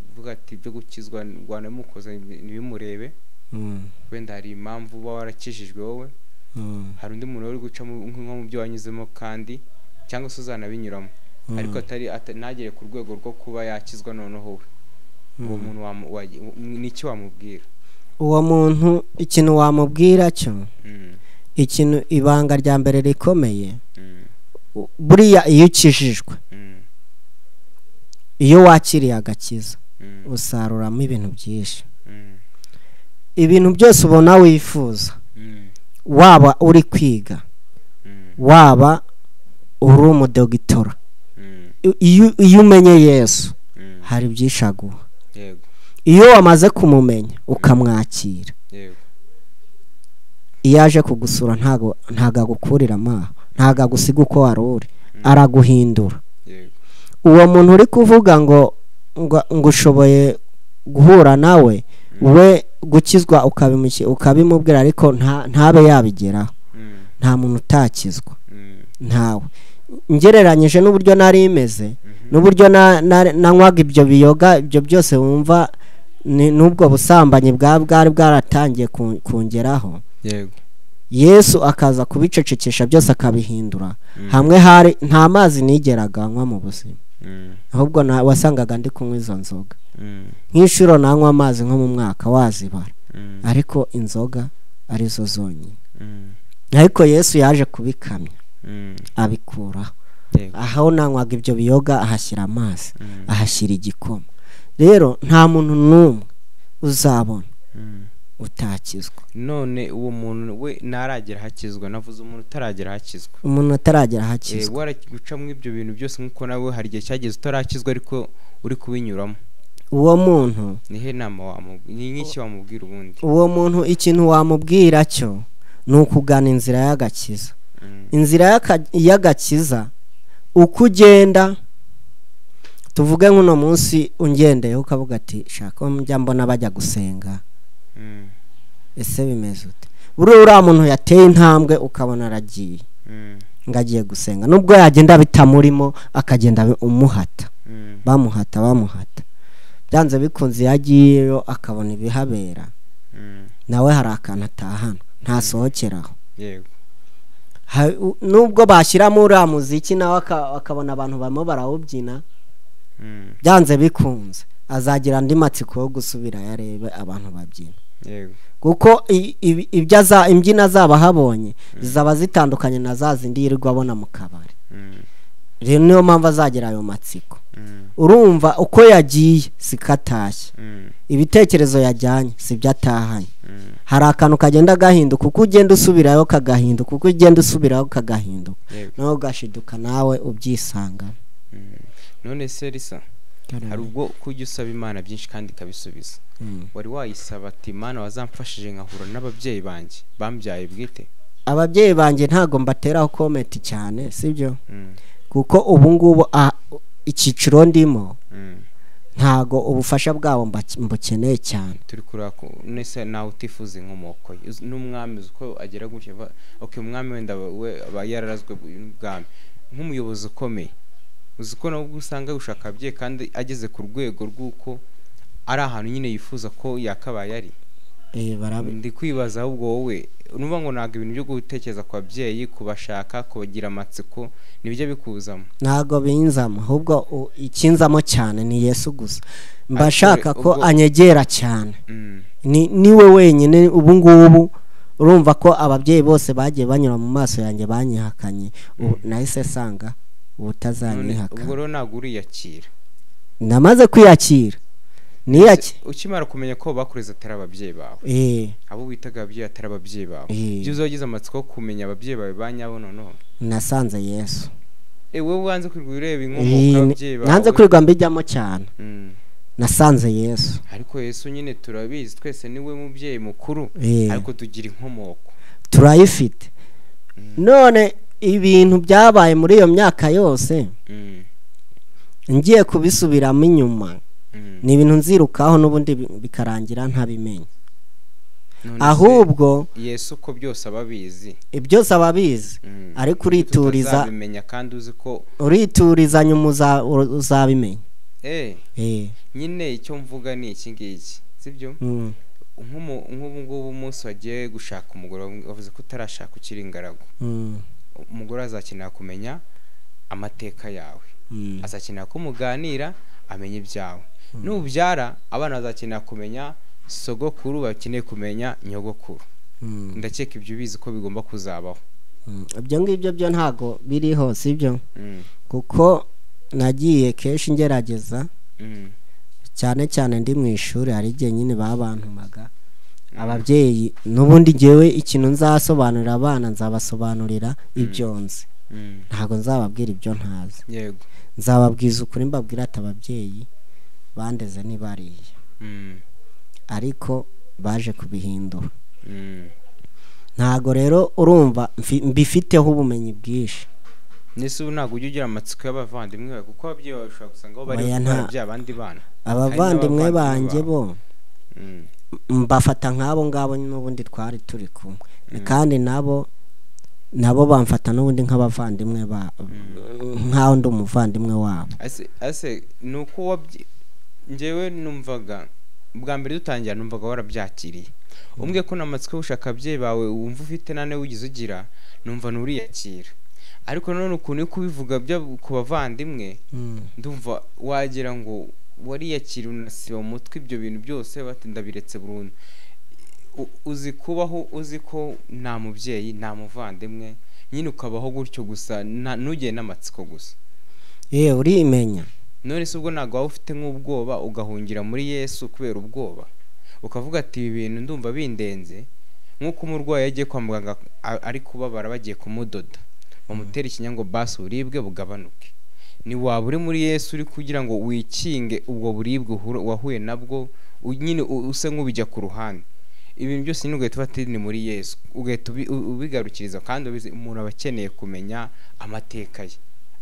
[SPEAKER 2] uvuga ati ibyo gukizwa rwanamukoze ntibimurebe, wenda hari impamvu uba warakijijwe wowe, hari undi muntu uri guca nko mu byo wanyuzemo kandi cyangwa se uzanabinyuramo, ariko ntagere ku rwego rwo kuba yakizwa noneho we. Uwo muntu n'iki wamubwira?
[SPEAKER 1] Uwo muntu ikintu wamubwira cyo, ikintu ibanga rya mbere rikomeye, buriya iyo ukijijwe, iyo wakiriye agakiza, usaruramo ibintu byinshi. Ibintu byose ubona wifuza, waba uri kwiga, waba uri umudogitora, iyo umenye Yesu hari byinshi aguha. Iyo wamaze kumumenya ukamwakira, iyo aje kugusura ntago agukurira amaho, ntago agusiga uko wari uri, araguhindura. Uwo muntu uri kuvuga ngo ushoboye guhura nawe, we gukizwa ukabimubwira, ariko ntabe yabigeraho. Nta muntu utakizwa, ntawe. Ngereranyije n'uburyo nari imeze, n'uburyo nanywaga ibyo biyoga, ibyo byose wumva n'ubwo busambanyi bwari bwaratangiye kungeraho, Yesu akaza kubicecekesha byose akabihindura. Hamwe hari nta mazi nigeraga nywa mu buzima, ahubwo wasangaga ndi kunywa izo nzoga. Nk'inshuro nanywa amazi nko mu mwaka wazibara, ariko inzoga arizo zonyine. Ariko Yesu yaje kubikamya, abikuraho. Aho nanywaga ibyo biyoga ahashyira amazi, ahashyira igikoma. Rero nta muntu n'umwe uzabona utakizwa.
[SPEAKER 2] None uwo muntu we ntaragera hakizwa, navuze umuntu utaragera hakizwa.
[SPEAKER 1] Umuntu ataragera hakizwa,
[SPEAKER 2] waraguca mu ibyo bintu byose nkuko nawe hari igihe cyageze utarakizwa ariko uri kubinyuramo.
[SPEAKER 1] Uwo muntu
[SPEAKER 2] nihe nama ni nk'iki wamubwira ubundi?
[SPEAKER 1] Uwo muntu ikintu wamubwira cyo ni ukugana inzira y'agakiza. Inzira y'agakiza uko ugenda, tuvuge nk'uno munsi ungendeye ukavuga ati shaka njya mbona bajya gusenga, ese bimeze ute? Buriya uriya muntu yateye intambwe ukabona aragiye ngo agiye gusenga, nubwo yagenda bitamurimo akagenda umuhata, bamuhata bamuhata, byanze bikunze yagiyeyo akabona ibihabera, nawe hari akantu atahana, ntasohokeraho. Nubwo bashyiramo uriya muziki nawe akabona abantu barimo barawubyina, byanze bikunze azagira andi matsiko yo gusubira yarebe abantu babyina, kuko imbyino azaba ahabonye zizaba zitandukanye na za zindi yirirwa abona mu kabari. Rero niyo mpamvu azagira ayo matsiko. Urumva uko yagiye sikatashye, ibitekerezo yajyanye sibyo atahanye. Hari akantu kagenda gahinduka uko ugenda usubirayo kagahinduka, uko ugenda usubirayo kagahinduka, nawe ugashiduka nawe ubyisanga.
[SPEAKER 2] None se Risa, hari ubwo kujya usaba Imana byinshi kandi ikabisubiza, wari wayisaba ati Imana wazamfashije nkahura n'ababyeyi banjye bambyaye bwite?
[SPEAKER 1] Ababyeyi banjye ntago mbateraho comment cyane, sibyo? Kuko ubu ngubu icyiciro ndimo Ntago ubufasha bwabo mbukeneye cyane.
[SPEAKER 2] Turi kureba ko nese nawe utifuza inkomoko ye. N'umwami uzi ko agera gutya okay, umwami wenda we aba yararazwe n'ubwami nk'umuyobozi ukomeye, uzi ko nawe ubwo usanga gushaka ababyeyi kandi ageze ku rwego rw'uko ari ahantu nyine yifuza ko yakabaye ari. Ndi kwibaza ahubwo wowe numva ngo ntabwo ibintu byo gutekereza ku babyeyi, kubashaka, kubagira amatsiko nibyo bikuzamo.
[SPEAKER 1] Ntabwo binzamo, ahubwo ikinzamo cyane ni Yesu gusa. Mba nshaka ko anyegera cyane. Niwe wenyine ubu ngubu. Urumva ko ababyeyi bose bagiye banyura mu maso yanjye banyihakanye, nahise sanga ubutazanyihakana.
[SPEAKER 2] Ubwo rero ntabwo uriyakira.
[SPEAKER 1] Namaze kwiyakira.
[SPEAKER 2] Ukimara kumenya ko bakureze atari ababyeyi bawe, abo witaga ababyeyi atari ababyeyi bawe, ibyo uzagize amatsiko kumenya ababyeyi bawe ba nyabo. Noneho
[SPEAKER 1] nasanze Yesu.
[SPEAKER 2] Wowe wanze kwirirwa ureba inkomoko y'ababyeyi bawe.
[SPEAKER 1] Nanze kwirirwa mbijyamo cyane. Nasanze Yesu.
[SPEAKER 2] Ariko Yesu nyine turabizi twese niwe mubyeyi mukuru, ariko tugira inkomoko,
[SPEAKER 1] turayifite. None ibintu byabaye muri iyo myaka yose ngiye kubisubiramo inyuma, ni ibintu nzirukaho n'ubundi bikarangira ntabimenye. Ahubwo
[SPEAKER 2] Yesu ko byose ababizi,
[SPEAKER 1] byose ababizi, ariko urituriza
[SPEAKER 2] uzabimenya kandi uzi ko
[SPEAKER 1] urituriza nyuma uzabimenya.
[SPEAKER 2] Nyine icyo mvuga ni iki ngiki, sibyo? Nk'ubu ngubu umunsi wagiye gushaka umugore, wavuze ko utarashaka ukiri ingaragu, umugore azakenera kumenya amateka yawe, azakenera ko muganira amenye ibyawe. Nubyara abana bazakenera kumenya sogokuru, bakeneye kumenya nyogokuru. Ndakeka ibyo ubizi ko bigomba kuzabaho.
[SPEAKER 1] Ibyo ngibyo byo ntago biriho, sibyo? Kuko nagiye kenshi ngerageza, cyane cyane ndi mu ishuri, hari igihe nyine babantumaga ababyeyi. N'ubundi ngewe ikintu nzasobanurira abana, nzabasobanurira ibyo nzi, ntago nzababwira ibyo ntazi.
[SPEAKER 2] Yego,
[SPEAKER 1] nzababwiza ukuri, mbabwira ati ababyeyi bandeze ntibariye, ariko baje kubihindura. Ntago rero urumva mbifiteho ubumenyi bwinshi.
[SPEAKER 2] Nese ubu ntabwo ujya ugira amatsiko y'abavandimwe bawe, kuko ababyeyi bawe ushobora gusanga bo bari barabyaye abandi bana.
[SPEAKER 1] Abavandimwe banjye bo mbafata nk'abo ngabo n'ubundi twari turi kumwe, kandi nabo bamfata n'ubundi nk'abavandimwe ba nk'aho ndi umuvandimwe wabo.
[SPEAKER 2] Ase nuko njyewe numvaga bwa mbere dutangira numvaga warabyakiriye, umbwe ko namatsiko ushaka ababyeyi bawe wumva ufite nane wigize ugira, numva nuriyakira. Ariko none ukuntu uri kubivuga byo ku bavandimwe, ndumva wagira ngo wariyakira unasiba mu mutwe ibyo bintu byose, bati ndabiretse burundu. Uzi kubaho uzi ko nta mubyeyi nta muvandimwe, nyine ukabaho gutyo gusa, ntugire n'amatsiko gusa.
[SPEAKER 1] Urimenya.
[SPEAKER 2] None se ubwo ntabwo waba ufite nk'ubwoba ugahungira muri Yesu kubera ubwoba, ukavuga ati ibi bintu ndumva bindenze, nk'uko umurwayi yagiye kwa muganga ari kubabara bagiye kumudoda bamutera ikinya ngo basi uburibwe bugabanuke. Ni waba uri muri Yesu uri kugira ngo wikinge ubwo buribwe wahuye nabwo, nyine use nk'ubijya ku ruhande. Ibintu byose nyine ugahita ufata ni muri Yesu, ugahita ubigarukiriza. Kandi umuntu aba akeneye kumenya amateka ye,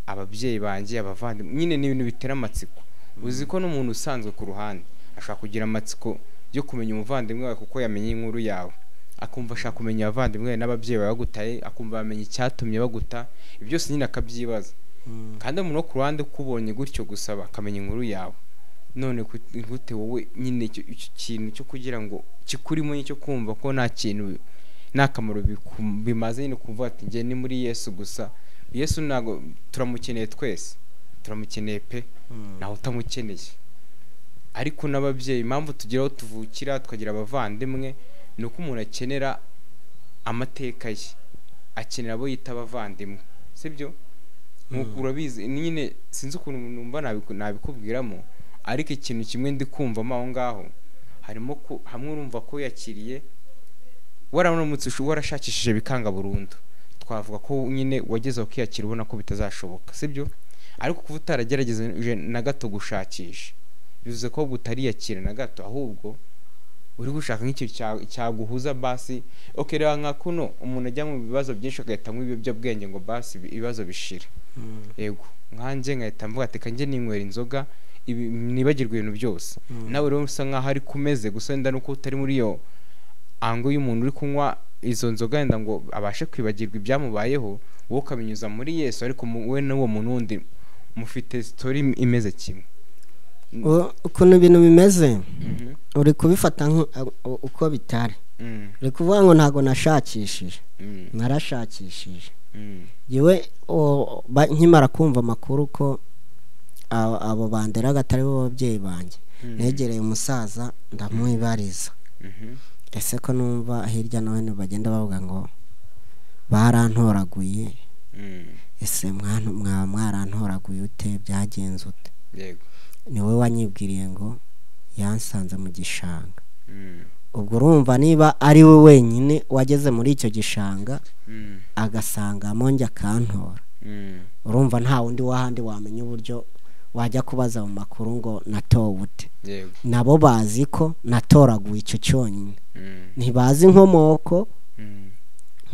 [SPEAKER 2] ababyeyi banjye, abavandimwe, nyine ni ibintu bitera amatsiko. Uzi ko n'umuntu usanzwe ku ruhande ashobora kugira amatsiko yo kumenya umuvandimwe wawe kuko yamenye inkuru yawe, akumva ashaka kumenya abavandimwe n'ababyeyi bawe bagutaye, akumva bamenya icyatumye baguta, ibyo byose nyine akabyibaza. Kandi umuntu wo ku ruhande ukubonye gutyo gusa akamenya inkuru yawe, none gute wowe nyine icyo kintu cyo kugira ngo kikurimo cyo kumva ko nta kintu nta kamaro bimaze, nyine kumva ati njye ni muri Yesu gusa. Yesu ntago turamukeneye twese, turamukeneye pe, ntawe utamukeneye. Ariko n'ababyeyi impamvu tugira aho tuvukira tukagira abavandimwe ni uko umuntu akenera amateka ye, akenera abo yita abavandimwe, sibyo? Nk'uko urabizi nyine, sinzi ukuntu numva nabikubwiramo, ariko ikintu kimwe ndi kumvamo aho ngaho harimo ko hamwe urumva ko yakiriye waramutse warashakishije bikanga burundu, twavuga ko nyine wageze aho ukiyakira ubona ko bitazashoboka, sibyo? Ariko kuba utaragerageza na gato gushakisha bivuze ko utariyakira na gato, ahubwo uri gushaka nk'ikintu cyaguhuza basi. Okay, reba nka kuno umuntu ajya mu bibazo byinshi agahita anywa ibiyobyabwenge ngo basi ibibazo bishire. Yego, nkanjye nkahita mvuga ati kanjye ninywera inzoga nibagirwe ibintu byose. Nawe rero usa nkaho ari kumeze gusa wenda nuko utari muri iyo ango y'umuntu uri kunywa izo nzoga wenda ngo abashe kwibagirwa ibyamubayeho, wowe ukabinyuza muri Yesu, ariko we n'uwo muntu wundi mufite story imeze kimwe.
[SPEAKER 1] Ukuntu ibintu bimeze uri kubifata uko bitari. Uri kuvuga ngo ntago nashakishije, narashakishije. Yewe nkimara kumva amakuru ko abo banderaga atari bo babyeyi banjye, negereye umusaza ndamwibariza, ese ko numva hirya no hino bagenda bavuga ngo barantoraguye, ese mwaba mwarantoraguye ute, byagenze ute? Niwe wanyibwiriye ngo yansanze mu gishanga. Ubwo urumva niba ari we wenyine wageze muri icyo gishanga agasangamo njye akantora, urumva nta wundi wahandi wamenya uburyo wajya kubaza mu makuru ngo natowe ute. Nabo bazi ko natoraguye icyo cyonyine, ntibazi inkomoko.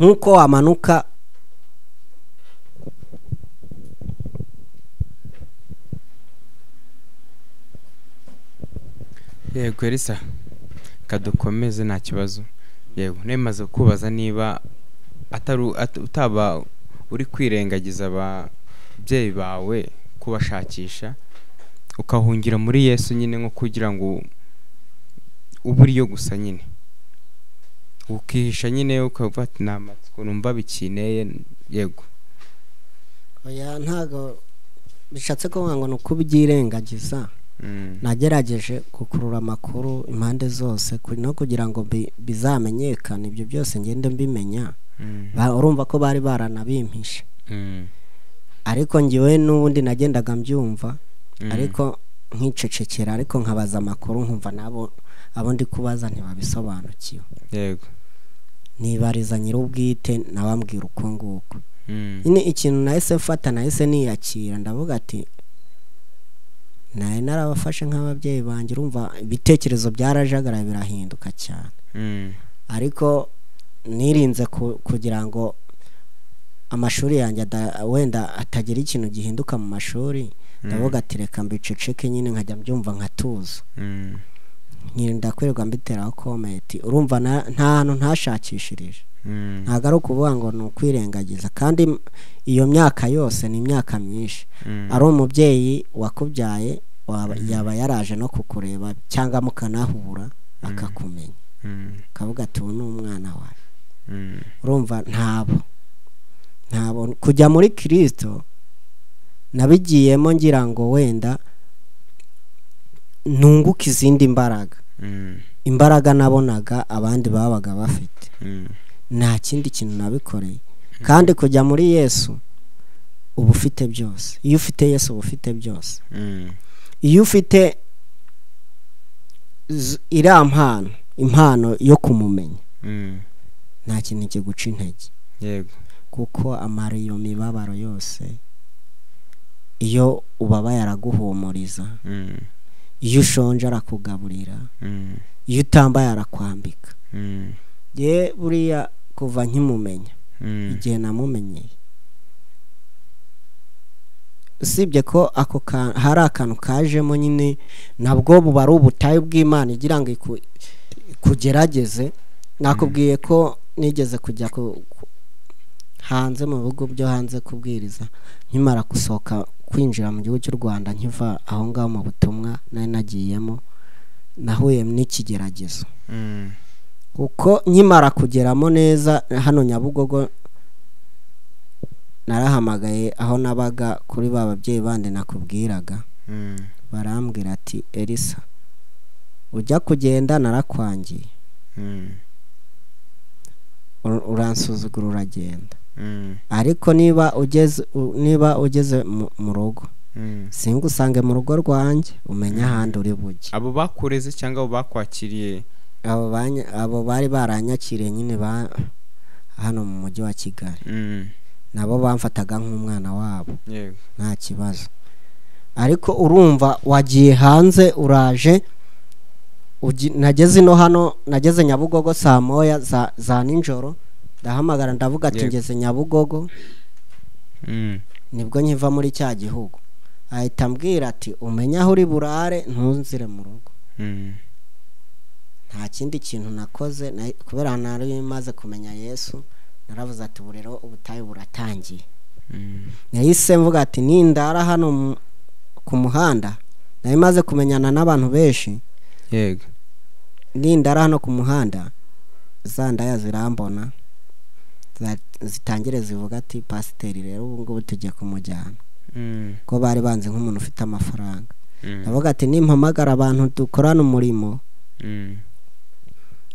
[SPEAKER 1] Nkuko wamanuka
[SPEAKER 2] Yego Elisa, kadukomeze nta kibazo. Yego nemaze kubaza niba atari utaba uri kwirengagiza ababyeyi bawe kubashakisha ukahungira muri Yesu nyine, nko kugira ngo uburiyo gusa nyine ukihisha nyine ukavuga ati nta matsiko numva bikineye. Yego
[SPEAKER 1] oya, ntago bishatse kuvuga ngo nukubyirengagiza. Nagerageje gukurura amakuru impande zose no kugira ngo bizamenyekane, ibyo byose ngende mbimenya. Urumva ko bari baranabimpishe, ariko ngiwe n'ubundi nagendaga mbyumva, ariko nkicecekera, ariko nkabaza amakuru nkumva nabo abo ndi kubaza ntibabisobanukiwe.
[SPEAKER 2] Yego
[SPEAKER 1] nibariza nyir'ubwite nabambwira uko nguko. Nyine ikintu nahise mfata, nahise niyakira, ndavuga ati naye narabafashe nk'ababyeyi banjye. Urumva ibitekerezo byarajagara birahinduka cyane, ariko nirinze kugira ngo amashuri yanjye wenda atagira ikintu gihinduka mu mashuri. Ndavuga ati reka mbiceceke nyine nkajya mbyumva nkatuza, nkirinda kwirirwa mbiteraho comment. Urumva nta hantu ntashakishirije, ntago ari ukuvuga ngo ni ukwirengagiza. Kandi iyo myaka yose ni imyaka myinshi, ari umubyeyi wakubyaye yaba yaraje no kukureba cyangwa mukanahura akakumenya, akavuga ati ubu ni umwana wawe. Urumva ntabo kujya muri Kristo nabigiyemo ngira ngo wenda nunguke izindi mbaraga, imbaraga nabonaga abandi babaga bafite. Nta kindi kintu nabikoreye. Kandi kujya muri Yesu uba ufite byose. Iyo ufite Yesu uba ufite byose. Iyo ufite iriya mpano, impano yo kumumenya, nta kintu kiguca intege.
[SPEAKER 2] Yego
[SPEAKER 1] kuko amara iyo mibabaro yose, iyo ubabaye araguhumuriza, iyo ushonje arakugaburira, iyo utambaye arakwambika. Ye buriya kuva nkimumenya, igihe namumenyeye, usibye ko ako hari akantu kajemo nyine, nabwo buba ari ubutayu bw'Imana igira ngo ikugerageze. Nakubwiye ko nigeze kujya hanze mu bihugu byo hanze kubwiriza, nkimara gusohoka kwinjira mu gihugu cy'u Rwanda, nkiva aho ngaho mu butumwa nari nagiyemo, nahuye n'ikigeragezo. Kuko nkimara kugeramo neza hano Nyabugogo, narahamagaye aho nabaga kuri ba babyeyi bandi nakubwiraga, barambwira ati Elisa ujya kugenda narakwangiye, uransuzugura uragenda, ariko niba ugeze mu rugo singusange mu rugo rwanjye, umenya ahandi uri bujye.
[SPEAKER 2] Abo bakureze cyangwa abo bakwakiriye?
[SPEAKER 1] Abo bari baranyakiriye nyine hano mu mujyi wa Kigali, nabo bamfataga nk'umwana wabo, nta kibazo. Ariko urumva wagiye hanze uraje, nageze ino hano, nageze Nyabugogo saa moya za nijoro, ndahamagara ndavuga ati ngeze Nyabugogo, nibwo nkiva muri cya gihugu. Ahita ambwira ati umenye aho uri burare ntunzire mu rugo. Nta kindi kintu nakoze kubera nari maze kumenya Yesu, naravuze ati ubu rero ubutayu buratangiye. Nahise mvuga ati nindara hano ku muhanda, nari maze kumenyana n'abantu benshi.
[SPEAKER 2] Yego.
[SPEAKER 1] Nindara hano ku muhanda za ndaya zirambona, zitangire zivuga ati pasiteri rero ubu ngubu tugiye kumujyana. Ko bari banze nk'umuntu ufite amafaranga. Ndavuga ati nimpamagara abantu dukorana umurimo.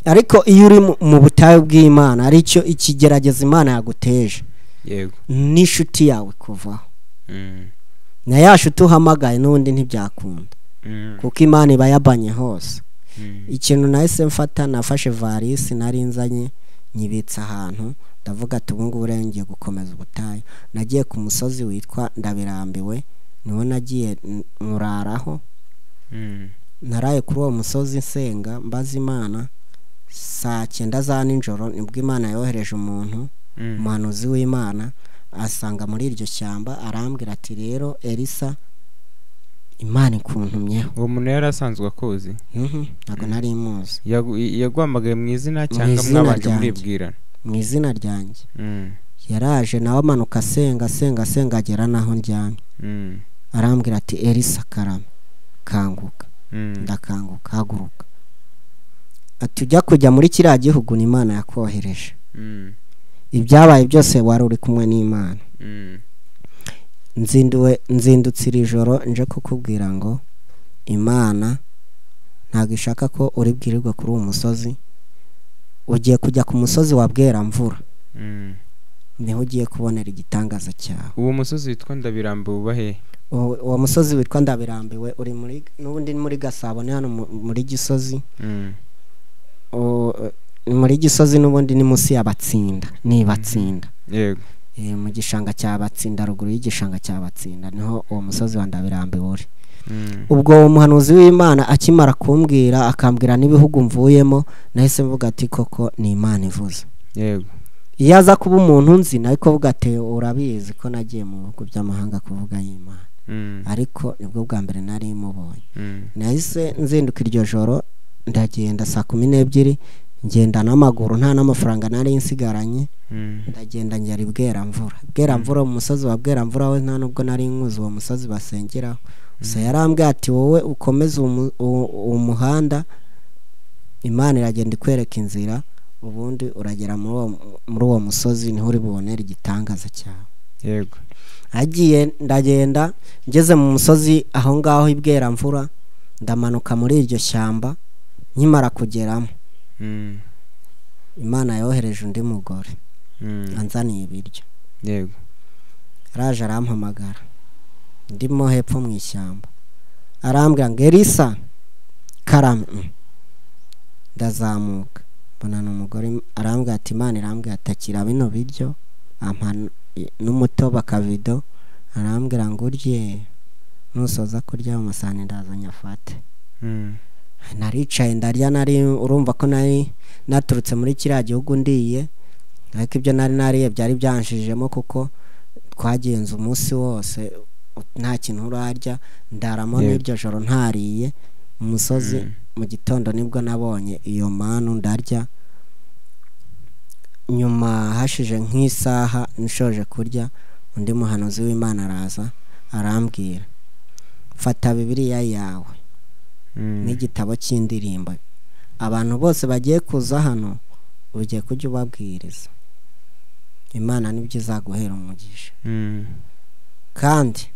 [SPEAKER 1] Ariko iyo uri mu butayu bw'Imana aricyo ikigerageza Imana yaguteje.
[SPEAKER 2] Yego.
[SPEAKER 1] N'inshuti yawe kuvaho. Na ya shuti uhamagaye n'ubundi ntibyakunda. Kuko Imana iba yabanye hose. Ikintu nahise mfata, nafashe varisi nari nzanye nyibitsa ahantu, ndavuga ati ubu ngubu rero ngiye gukomeza ubutayu. Nagiye ku musozi witwa Ndabirambiwe, niwo nagiye nkuraraho. Naraye kuri uwo musozi nsenga mbaza Imana. Saa 9 za nijoro nibwo Imana yohereje umuntu, umuhanuzi w'Imana, asanga muri iryo shyamba, arambwira ati rero Elisa Imana ikuntumyeho.
[SPEAKER 2] Uwo muntu yari asanzwe akuzi?
[SPEAKER 1] Ntabwo nari muzi.
[SPEAKER 2] Yaguhamagaye mu izina cyangwa mwabanje muribwirana?
[SPEAKER 1] Mu izina ryanjye. Yaraje nawe amanuka asenga asenga asenga agera naho ndyamye. Arambwira ati Elisa karame kanguka. Ndakanguka, haguruka. Ati ujya kujya muri kiriya gihugu ni Imana yakohereje. Ibyabaye byose wari uri kumwe n'Imana. Nzindutse iri joro nje kukubwira ngo Imana ntabwo ishaka ko uri bwirirwe kuri uwo musozi. Ugiye kujya ku musozi wa Bweramvura, niho ugiye kubonera igitangaza cyawe.
[SPEAKER 2] Uwo musozi witwa Ndabirambiwe uba he?
[SPEAKER 1] Uwo musozi witwa Ndabirambiwe uri muri n'ubundi muri Gasabo, ni hano muri Gisozi. Muri Gisozi n'ubundi ni munsi y'Abatsinda, ni Batsinda.
[SPEAKER 2] Yego.
[SPEAKER 1] Mu gishanga cya Batsinda, ruguru y'igishanga cya Batsinda niho uwo musozi wa Ndabirambiwe uri. Ubwo umuhanuzi w'Imana akimara kumbwira akambwira n'ibihugu mvuyemo, nahise mvuga ati koko ni Imana ivuze.
[SPEAKER 2] Yego.
[SPEAKER 1] Iyo aza kuba umuntu nzi nari kuvuga ati urabizi ko nagiye mu bihugu by'amahanga kuvuga y'Imana. Ariko nibwo bwa mbere nari mubonye. Nahise nzinduka iryo joro ndagenda saa 12, ngenda n'amaguru nta n'amafaranga nari nsigaranye. Ndagenda ngera i Bweramvura. Bweramvura, mu musozi wa Bweramvura we nta nubwo nari nkuzi uwo musozi basengeraho. Gusa yarambwiye ati wowe ukomeze uwo muhanda, Imana iragenda ikwereka inzira, ubundi uragera muri uwo musozi niho uri bubonere igitangaza cyawe.
[SPEAKER 2] Yego.
[SPEAKER 1] Agiye ndagenda ngeze mu musozi aho ngaho i Bweramvura, ndamanuka muri iryo shyamba. Nkimara kugeramo, Imana yohereje undi mugore anzaniye ibiryo.
[SPEAKER 2] Yego.
[SPEAKER 1] Araje arampamagara ndimo hepfo mu ishyamba, arambwira ngo Elisa karame. Ndazamuka mbona ni umugore, arambwira ati Imana irambwira atakira bino biryo, ampa n'umutobe akavido, arambwira ngo urye, nusoza kurya mu masahani ndaza nyafate. Naricaye ndarya, nari urumva ko nari naturutse muri kiriya gihugu ndiye, ariko ibyo nari nariye byari byanshijemo kuko twagenze umunsi wose nta kintu urarya, ndaramo n'iryo joro ntariye umusozi. Mu gitondo nibwo nabonye iyo manu ndarya. Nyuma hashije nk'isaha nshoje kurya, undi muhanuzi w'Imana araza arambwira fata Bibiliya yawe n'igitabo cy'indirimbo, abantu bose bagiye kuza hano ugiye kujya ubabwiriza, Imana nibyo izaguhera umugisha. Kandi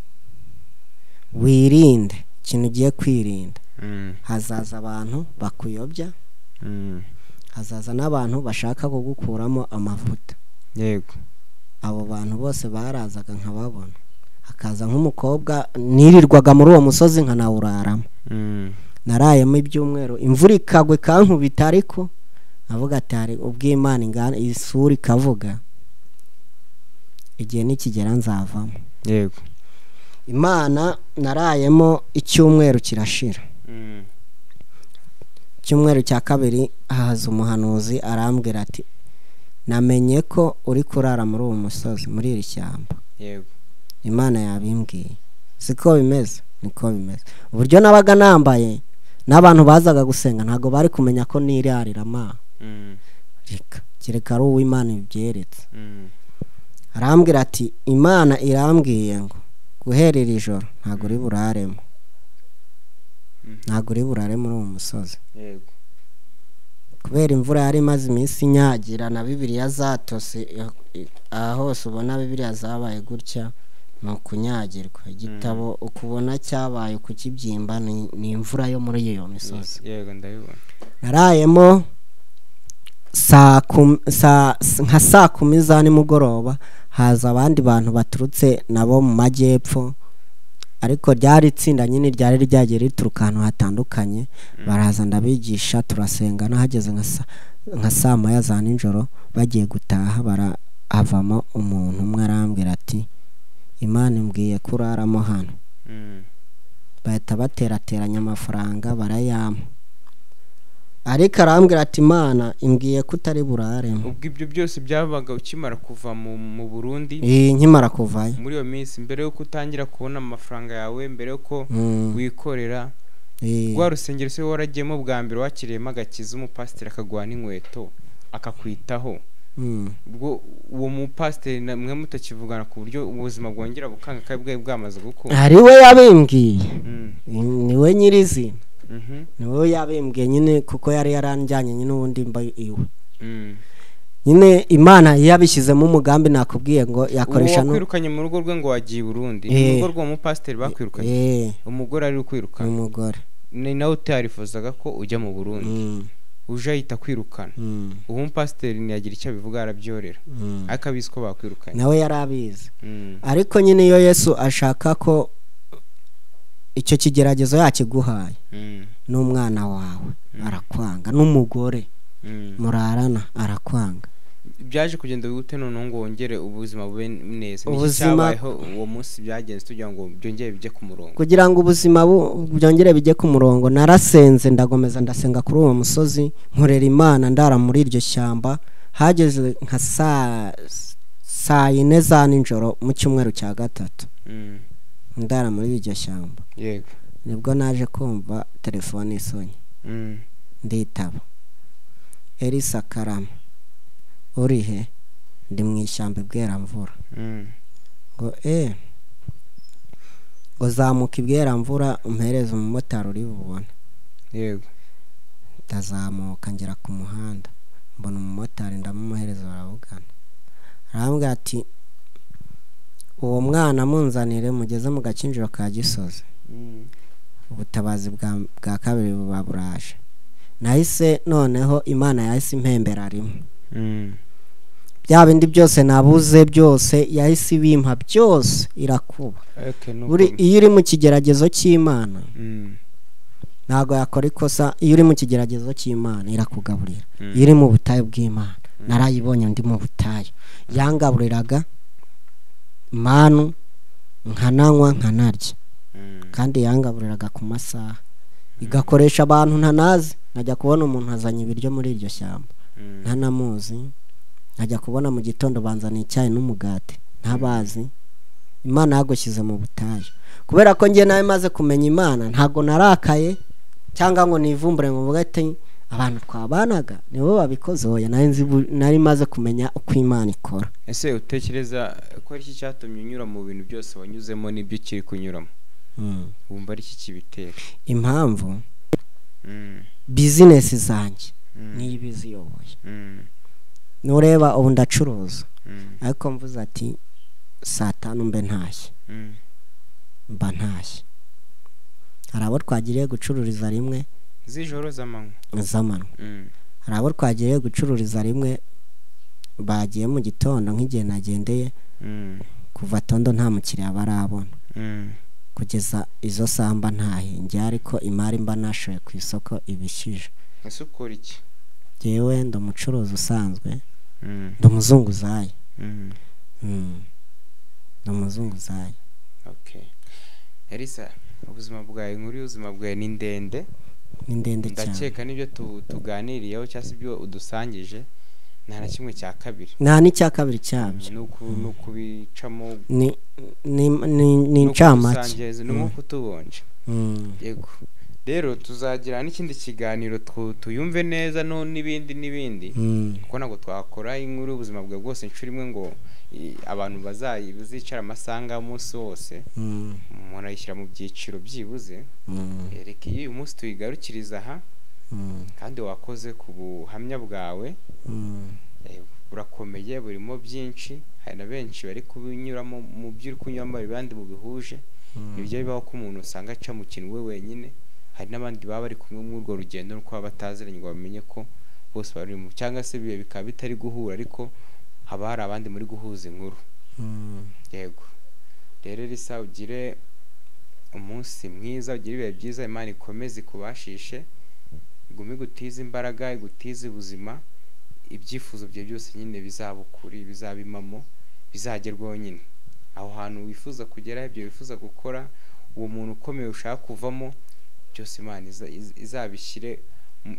[SPEAKER 1] wirinde ikintu ugiye kwirinda, hazaza abantu bakuyobya, hazaza n'abantu bashaka kugukuramo amavuta.
[SPEAKER 2] Yego.
[SPEAKER 1] Abo bantu bose barazaga nkababona, hakaza nk'umukobwa nirirwaga muri uwo musozi nkanawuraramo. Narayemo ibyumweru, imvura ikagwa ikankubita, ariko avuga ati hari ubw'Imana ingana isura ikavuga, igihe nikigera nzavamo.
[SPEAKER 2] Yego.
[SPEAKER 1] Imana narayemo icyumweru kirashira. Icyumweru cya kabiri haza umuhanuzi arambwira ati namenye ko uri kurara muri uwo musozi muri iri shyamba.
[SPEAKER 2] Yego.
[SPEAKER 1] Imana yabimbwiye. Siko bimeze, niko bimeze. Uburyo nabaga nambaye n'abantu bazaga gusenga ntago bari kumenya ko nirarira ma. Reka kereka ari uw'Imana ibyeretse. Arambwira ati Imana irambwiye ngo guherera ijoro ntago uri buraremo. Ntago uri burare muri uwo musozi.
[SPEAKER 2] Yego.
[SPEAKER 1] Kubera imvura yari imaze iminsi inyagira na Bibiliya zatose, aha hose ubona Bibiliya zabaye gutya ni ukunyagirwa. Igitabo ukubona cyabaye kukibyimba ni imvura yo muri iyo misozi.
[SPEAKER 2] Yego ndabibona.
[SPEAKER 1] Narayemo nka saa 10 za nimugoroba, haza abandi bantu baturutse nabo mu majyepfo, ariko ryari itsinda nyine ryari ryagiye rituruka ahantu hatandukanye. Baraza ndabigisha turasenga, nahageze nka saa 1 za nijoro bagiye gutaha, barahavamo umuntu umwe arambwira ati Imana imbwiye kuraramo hano. Bahita baterateranya amafaranga barayampa. Ariko arambwira ati Imana imbwiye ko utari buraremo.
[SPEAKER 2] Ubwo ibyo byose byabaga ukimara kuva mu Burundi?
[SPEAKER 1] Nkimara kuvayo.
[SPEAKER 2] Muri iyo minsi mbere yuko utangira kubona amafaranga yawe, mbere yuko wikorera, rwa rusengero se waragiyemo bwa mbere wakiriyemo agakiza, umupasiteri akaguha n'inkweto akakwitaho. Ubwo uwo mupasiteri mwe mutakivugana ku buryo ubuzima bwongera bukanga kandi bwari bwamaze gukunda?
[SPEAKER 1] Ari we yabimbwiye. Ni we nyirizina. Niwe yabimbwiye nyine, kuko yari yaranjyanye nyine ubundi mba iwe. Nyine Imana yabishyizemo umugambi, nakubwiye ngo yakoresha
[SPEAKER 2] no kwirukanye mu rugo rwe ngo wagiye Burundi. Mu rugo rw'uwo mupasiteri bakwirukanye. Umugore ari ukwirukana.
[SPEAKER 1] Umugore
[SPEAKER 2] ni nawe utarifuzaga ko ujya mu Burundi. Uje ahita kwirukana. Uwo mupasiteri ntiyagira icyo abivuga, arabyorera. Ariko abizi ko bakwirukanye.
[SPEAKER 1] Nawe yarabizi. Ariko nyine iyo Yesu ashaka ko icyo kigeragezo yakiguhaye, n'umwana wawe arakwanga, n'umugore murarana arakwanga.
[SPEAKER 2] Byaje kugenda gute noneho ngo wongere ubuzima bube neza? Niki cyabayeho uwo munsi byagenze tugira ngo byongere bijye ku murongo?
[SPEAKER 1] Kugira ngo ubuzima byongere bijye ku murongo, narasenze ndagomeza ndasenga kuri uwo musozi, nkorera Imana ndara muri iryo shyamba. Hageze nka saa 4 za nijoro mu cyumweru cya 3. Ndara muri iryo shyamba.
[SPEAKER 2] Yego.
[SPEAKER 1] Nibwo naje kumva telefone isonye. Nditaba. Elisa Karama, uri he? Ndi mu ishyamba ibweramvura. Ngo ngo zamuka ibweramvura umpereze umumotari uri bubone.
[SPEAKER 2] Yego.
[SPEAKER 1] Ndazamuka ngera ku muhanda, mbona umumotari ndamumuhereza baravugana. Arambwira ati uwo mwana munzanire mugeze mu gakinjiro ka Gisozi. Ubutabazi bwa kabiri buba buraje. Nahise noneho Imana yahise impembera rimwe. Bya bindi byose nabuze byose yahise ibimpa byose irakuba. Buri iyo uri mu kigeragezo cy'Imana ntago yakora ikosa. Iyo uri mu kigeragezo cy'Imana irakugaburira. Iyo uri mu butayu bw'Imana, narayibonye ndi mu butayu, yangaburiraga manu nkananywa nkanarya, kandi yangaburiraga ku masaha, igakoresha abantu ntanazi. Najya kubona umuntu azanye ibiryo muri iryo shyamba ntanamuzi, najya kubona mu gitondo banzaniye icyayi n'umugati ntabazi. Imana yagushyize mu butayu. Kubera ko njye nawe maze kumenya Imana, ntago narakaye cyangwa ngo nivumbure ngo mvuge ati abantu twabanaga nibo babikoze. Oya, nari maze kumenya uko Imana ikora.
[SPEAKER 2] Ese utekereza ko ari iki cyatumye unyura mu bintu byose wanyuzemo n'ibyo ukiri kunyuramo? Wumva ari iki kibitera?
[SPEAKER 1] Impamvu bizinesi zanjye niyo ibiziyoboye. Nureba ubu ndacuruza, ariko mvuze ati saa 5 mbe ntashye, mba ntashye. Hari abo twagiriye gucururiza rimwe
[SPEAKER 2] z'ijoro z'amanywa,
[SPEAKER 1] z'amanywa. Hari abo twagiriye gucururiza rimwe bagiye mu gitondo nk'igihe nagendeye, kuva tondo nta mukiriya barabona kugeza izo samba ntahe njye, ariko imari mba nashoye ku isoko ibishije.
[SPEAKER 2] Ese ukora iki?
[SPEAKER 1] Jewe ndi umucuruzi usanzwe, ndi umuzunguzayi. Ndi umuzunguzayi.
[SPEAKER 2] Okay. Elisa, ubuzima bwawe, inkuru y'ubuzima bwawe ni ndende.
[SPEAKER 1] Ni ndende cyane.
[SPEAKER 2] Ndakeka n'ibyo tuganiriyeho cyangwa se ibyo udusangije nta na kimwe cya kabiri.
[SPEAKER 1] Nta n'icya kabiri cyabyo.
[SPEAKER 2] Ni ukubicamo.
[SPEAKER 1] Ni incamake,
[SPEAKER 2] ni nko kutubonje. Yego, rero tuzagira n'ikindi kiganiro tuyumve neza no n'ibindi n'ibindi, kuko ntabwo twakora inkuru y'ubuzima bwawe bwose inshuro imwe ngo abantu bazicara amasanga umunsi wose. Umuntu ayishyira mu byiciro byibuze. Reka iyo uyu munsi tuyigarukiriza aha, kandi wakoze ku buhamya bwawe, burakomeye, burimo byinshi. Hari na benshi bari kubinyuramo mu byo uri kunyuramo, abandi mu bihuje. Ibyo bibaho ko umuntu usanga aca mu kintu we wenyine, hari n'abandi baba bari kumwe muri urwo rugendo nuko baba bataziranye ngo bamenye ko bose barimo, cyangwa se ibihe bikaba bitari guhura, ariko haba hari abandi muri guhuza inkuru. Yego rero Elisa, ugire umunsi mwiza, ugire ibihe byiza, Imana ikomeze ikubashishe, igume igutize imbaraga, igutize ubuzima, ibyifuzo byawe byose nyine bizaba ukuri, bizaba impamo, bizagerwaho nyine. Aho hantu wifuza kugera, ibyo wifuza gukora, uwo muntu ukomeye ushaka kuvamo, byose Imana izabishyire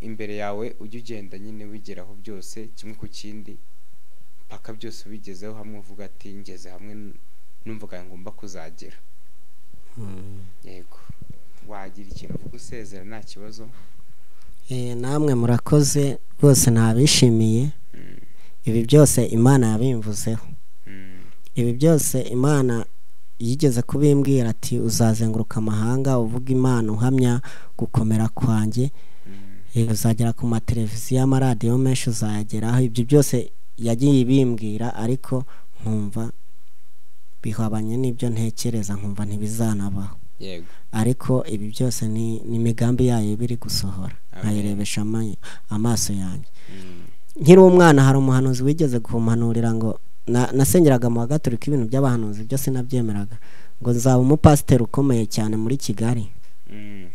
[SPEAKER 2] imbere yawe, ujye ugenda nyine wigeraho byose kimwe ku kindi, mpaka byose ubigezeho hamwe uvuga ati ngeze hamwe numvaga ngomba kuzagera. Yego, wagira ikintu uvuga usezera nta kibazo.
[SPEAKER 1] Namwe murakoze rwose, nabishimiye. Ibi byose Imana yabimvuzeho. Ibi byose Imana yigeze kubimbwira ati uzazenguruka amahanga uvuga Imana, uhamya gukomera kwanjye, uzagera ku mateleviziyo, amaradiyo menshi uzayageraho. Ibyo byose yagiye ibimbwira, ariko nkumva bihabanye n'ibyo ntekereza, nkumva ntibizanabaho.
[SPEAKER 2] Yego,
[SPEAKER 1] ariko ibi byose ni imigambi yayo biri gusohora, nkayirebesha amaso yanjye. Nkiri umwana hari umuhanuzi wigeze kumpanurira ngo nasengeraga mu Gatorika, ibintu by'abahanuzi byose nabyemeraga, ngo nzaba umupasiteri ukomeye cyane muri Kigali.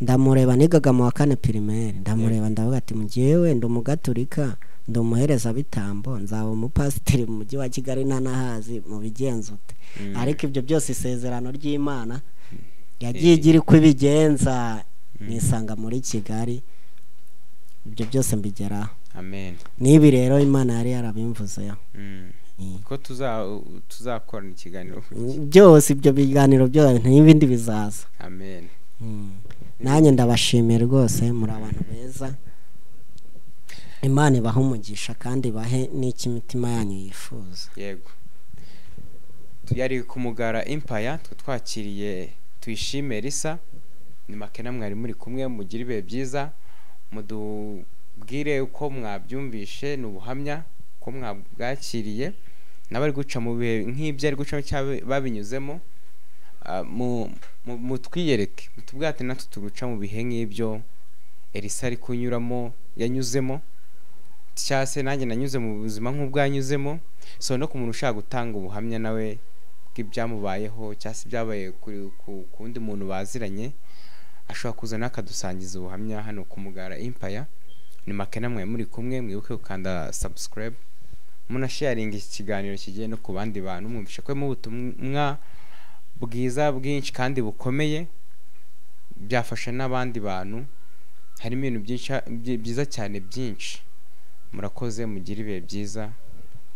[SPEAKER 1] Ndamureba, nigaga mu wa 4 primaire, ndamureba ndavuga ati njyewe ndi umugaturika, ndi umuherezabitambo, nzaba umupasiteri mu mujyi wa Kigali ntanahazi mu bigenza ute. Ariko ibyo byose isezerano ry'Imana yagiye igira uko ibigenza, nisanga muri Kigali, ibyo byose mbigeraho.
[SPEAKER 2] Amen.
[SPEAKER 1] Nibi rero Imana yari yarabimvuzeho.
[SPEAKER 2] Ko tuzakorana ikiganiro
[SPEAKER 1] byose, ibyo biganiro byose n'ibindi bizaza.
[SPEAKER 2] Amen.
[SPEAKER 1] Nanjye ndabashimiye rwose, muri abantu beza. Imana ibahe umugisha kandi ibahe n'icyo imitima yanyu yifuza.
[SPEAKER 2] Yego, yari ku Mugara Empire, twakiriye Tuyishime Elisa. Ni Makena mwari muri kumwe, mugire ibihe byiza, mudubwire uko mwabyumvishe, ni ubuhamya ko mwabwakiriye, n'abari guca mu bihe nk'ibyo ari gucamo cyangwa babinyuzemo, mutwiyereke, mutubwire ati natwe tuguca mu bihe nk'ibyo Elisa ari kunyuramo, yanyuzemo, cyangwa se nanjye nanyuze mu buzima nk'ubwanyuzemo. So no ku muntu ushaka gutanga ubuhamya nawe bw'ibyamubayeho cyangwa se ibyabaye ku wundi muntu baziranye, ashobora kuza akadusangiza ubuhamya hano ku Mugara Empire. Ni Makena mwe muri kumwe, mwibuke gukanda subscribe, munasharinga iki kiganiro kigiye no ku bandi bantu, mwumvishe ko mu butumwa bwiza bwinshi kandi bukomeye byafasha n'abandi bantu. Harimo ibintu byinshi byiza cyane byinshi. Murakoze, mugire ibihe byiza,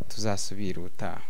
[SPEAKER 2] tuzasubira ubutaha.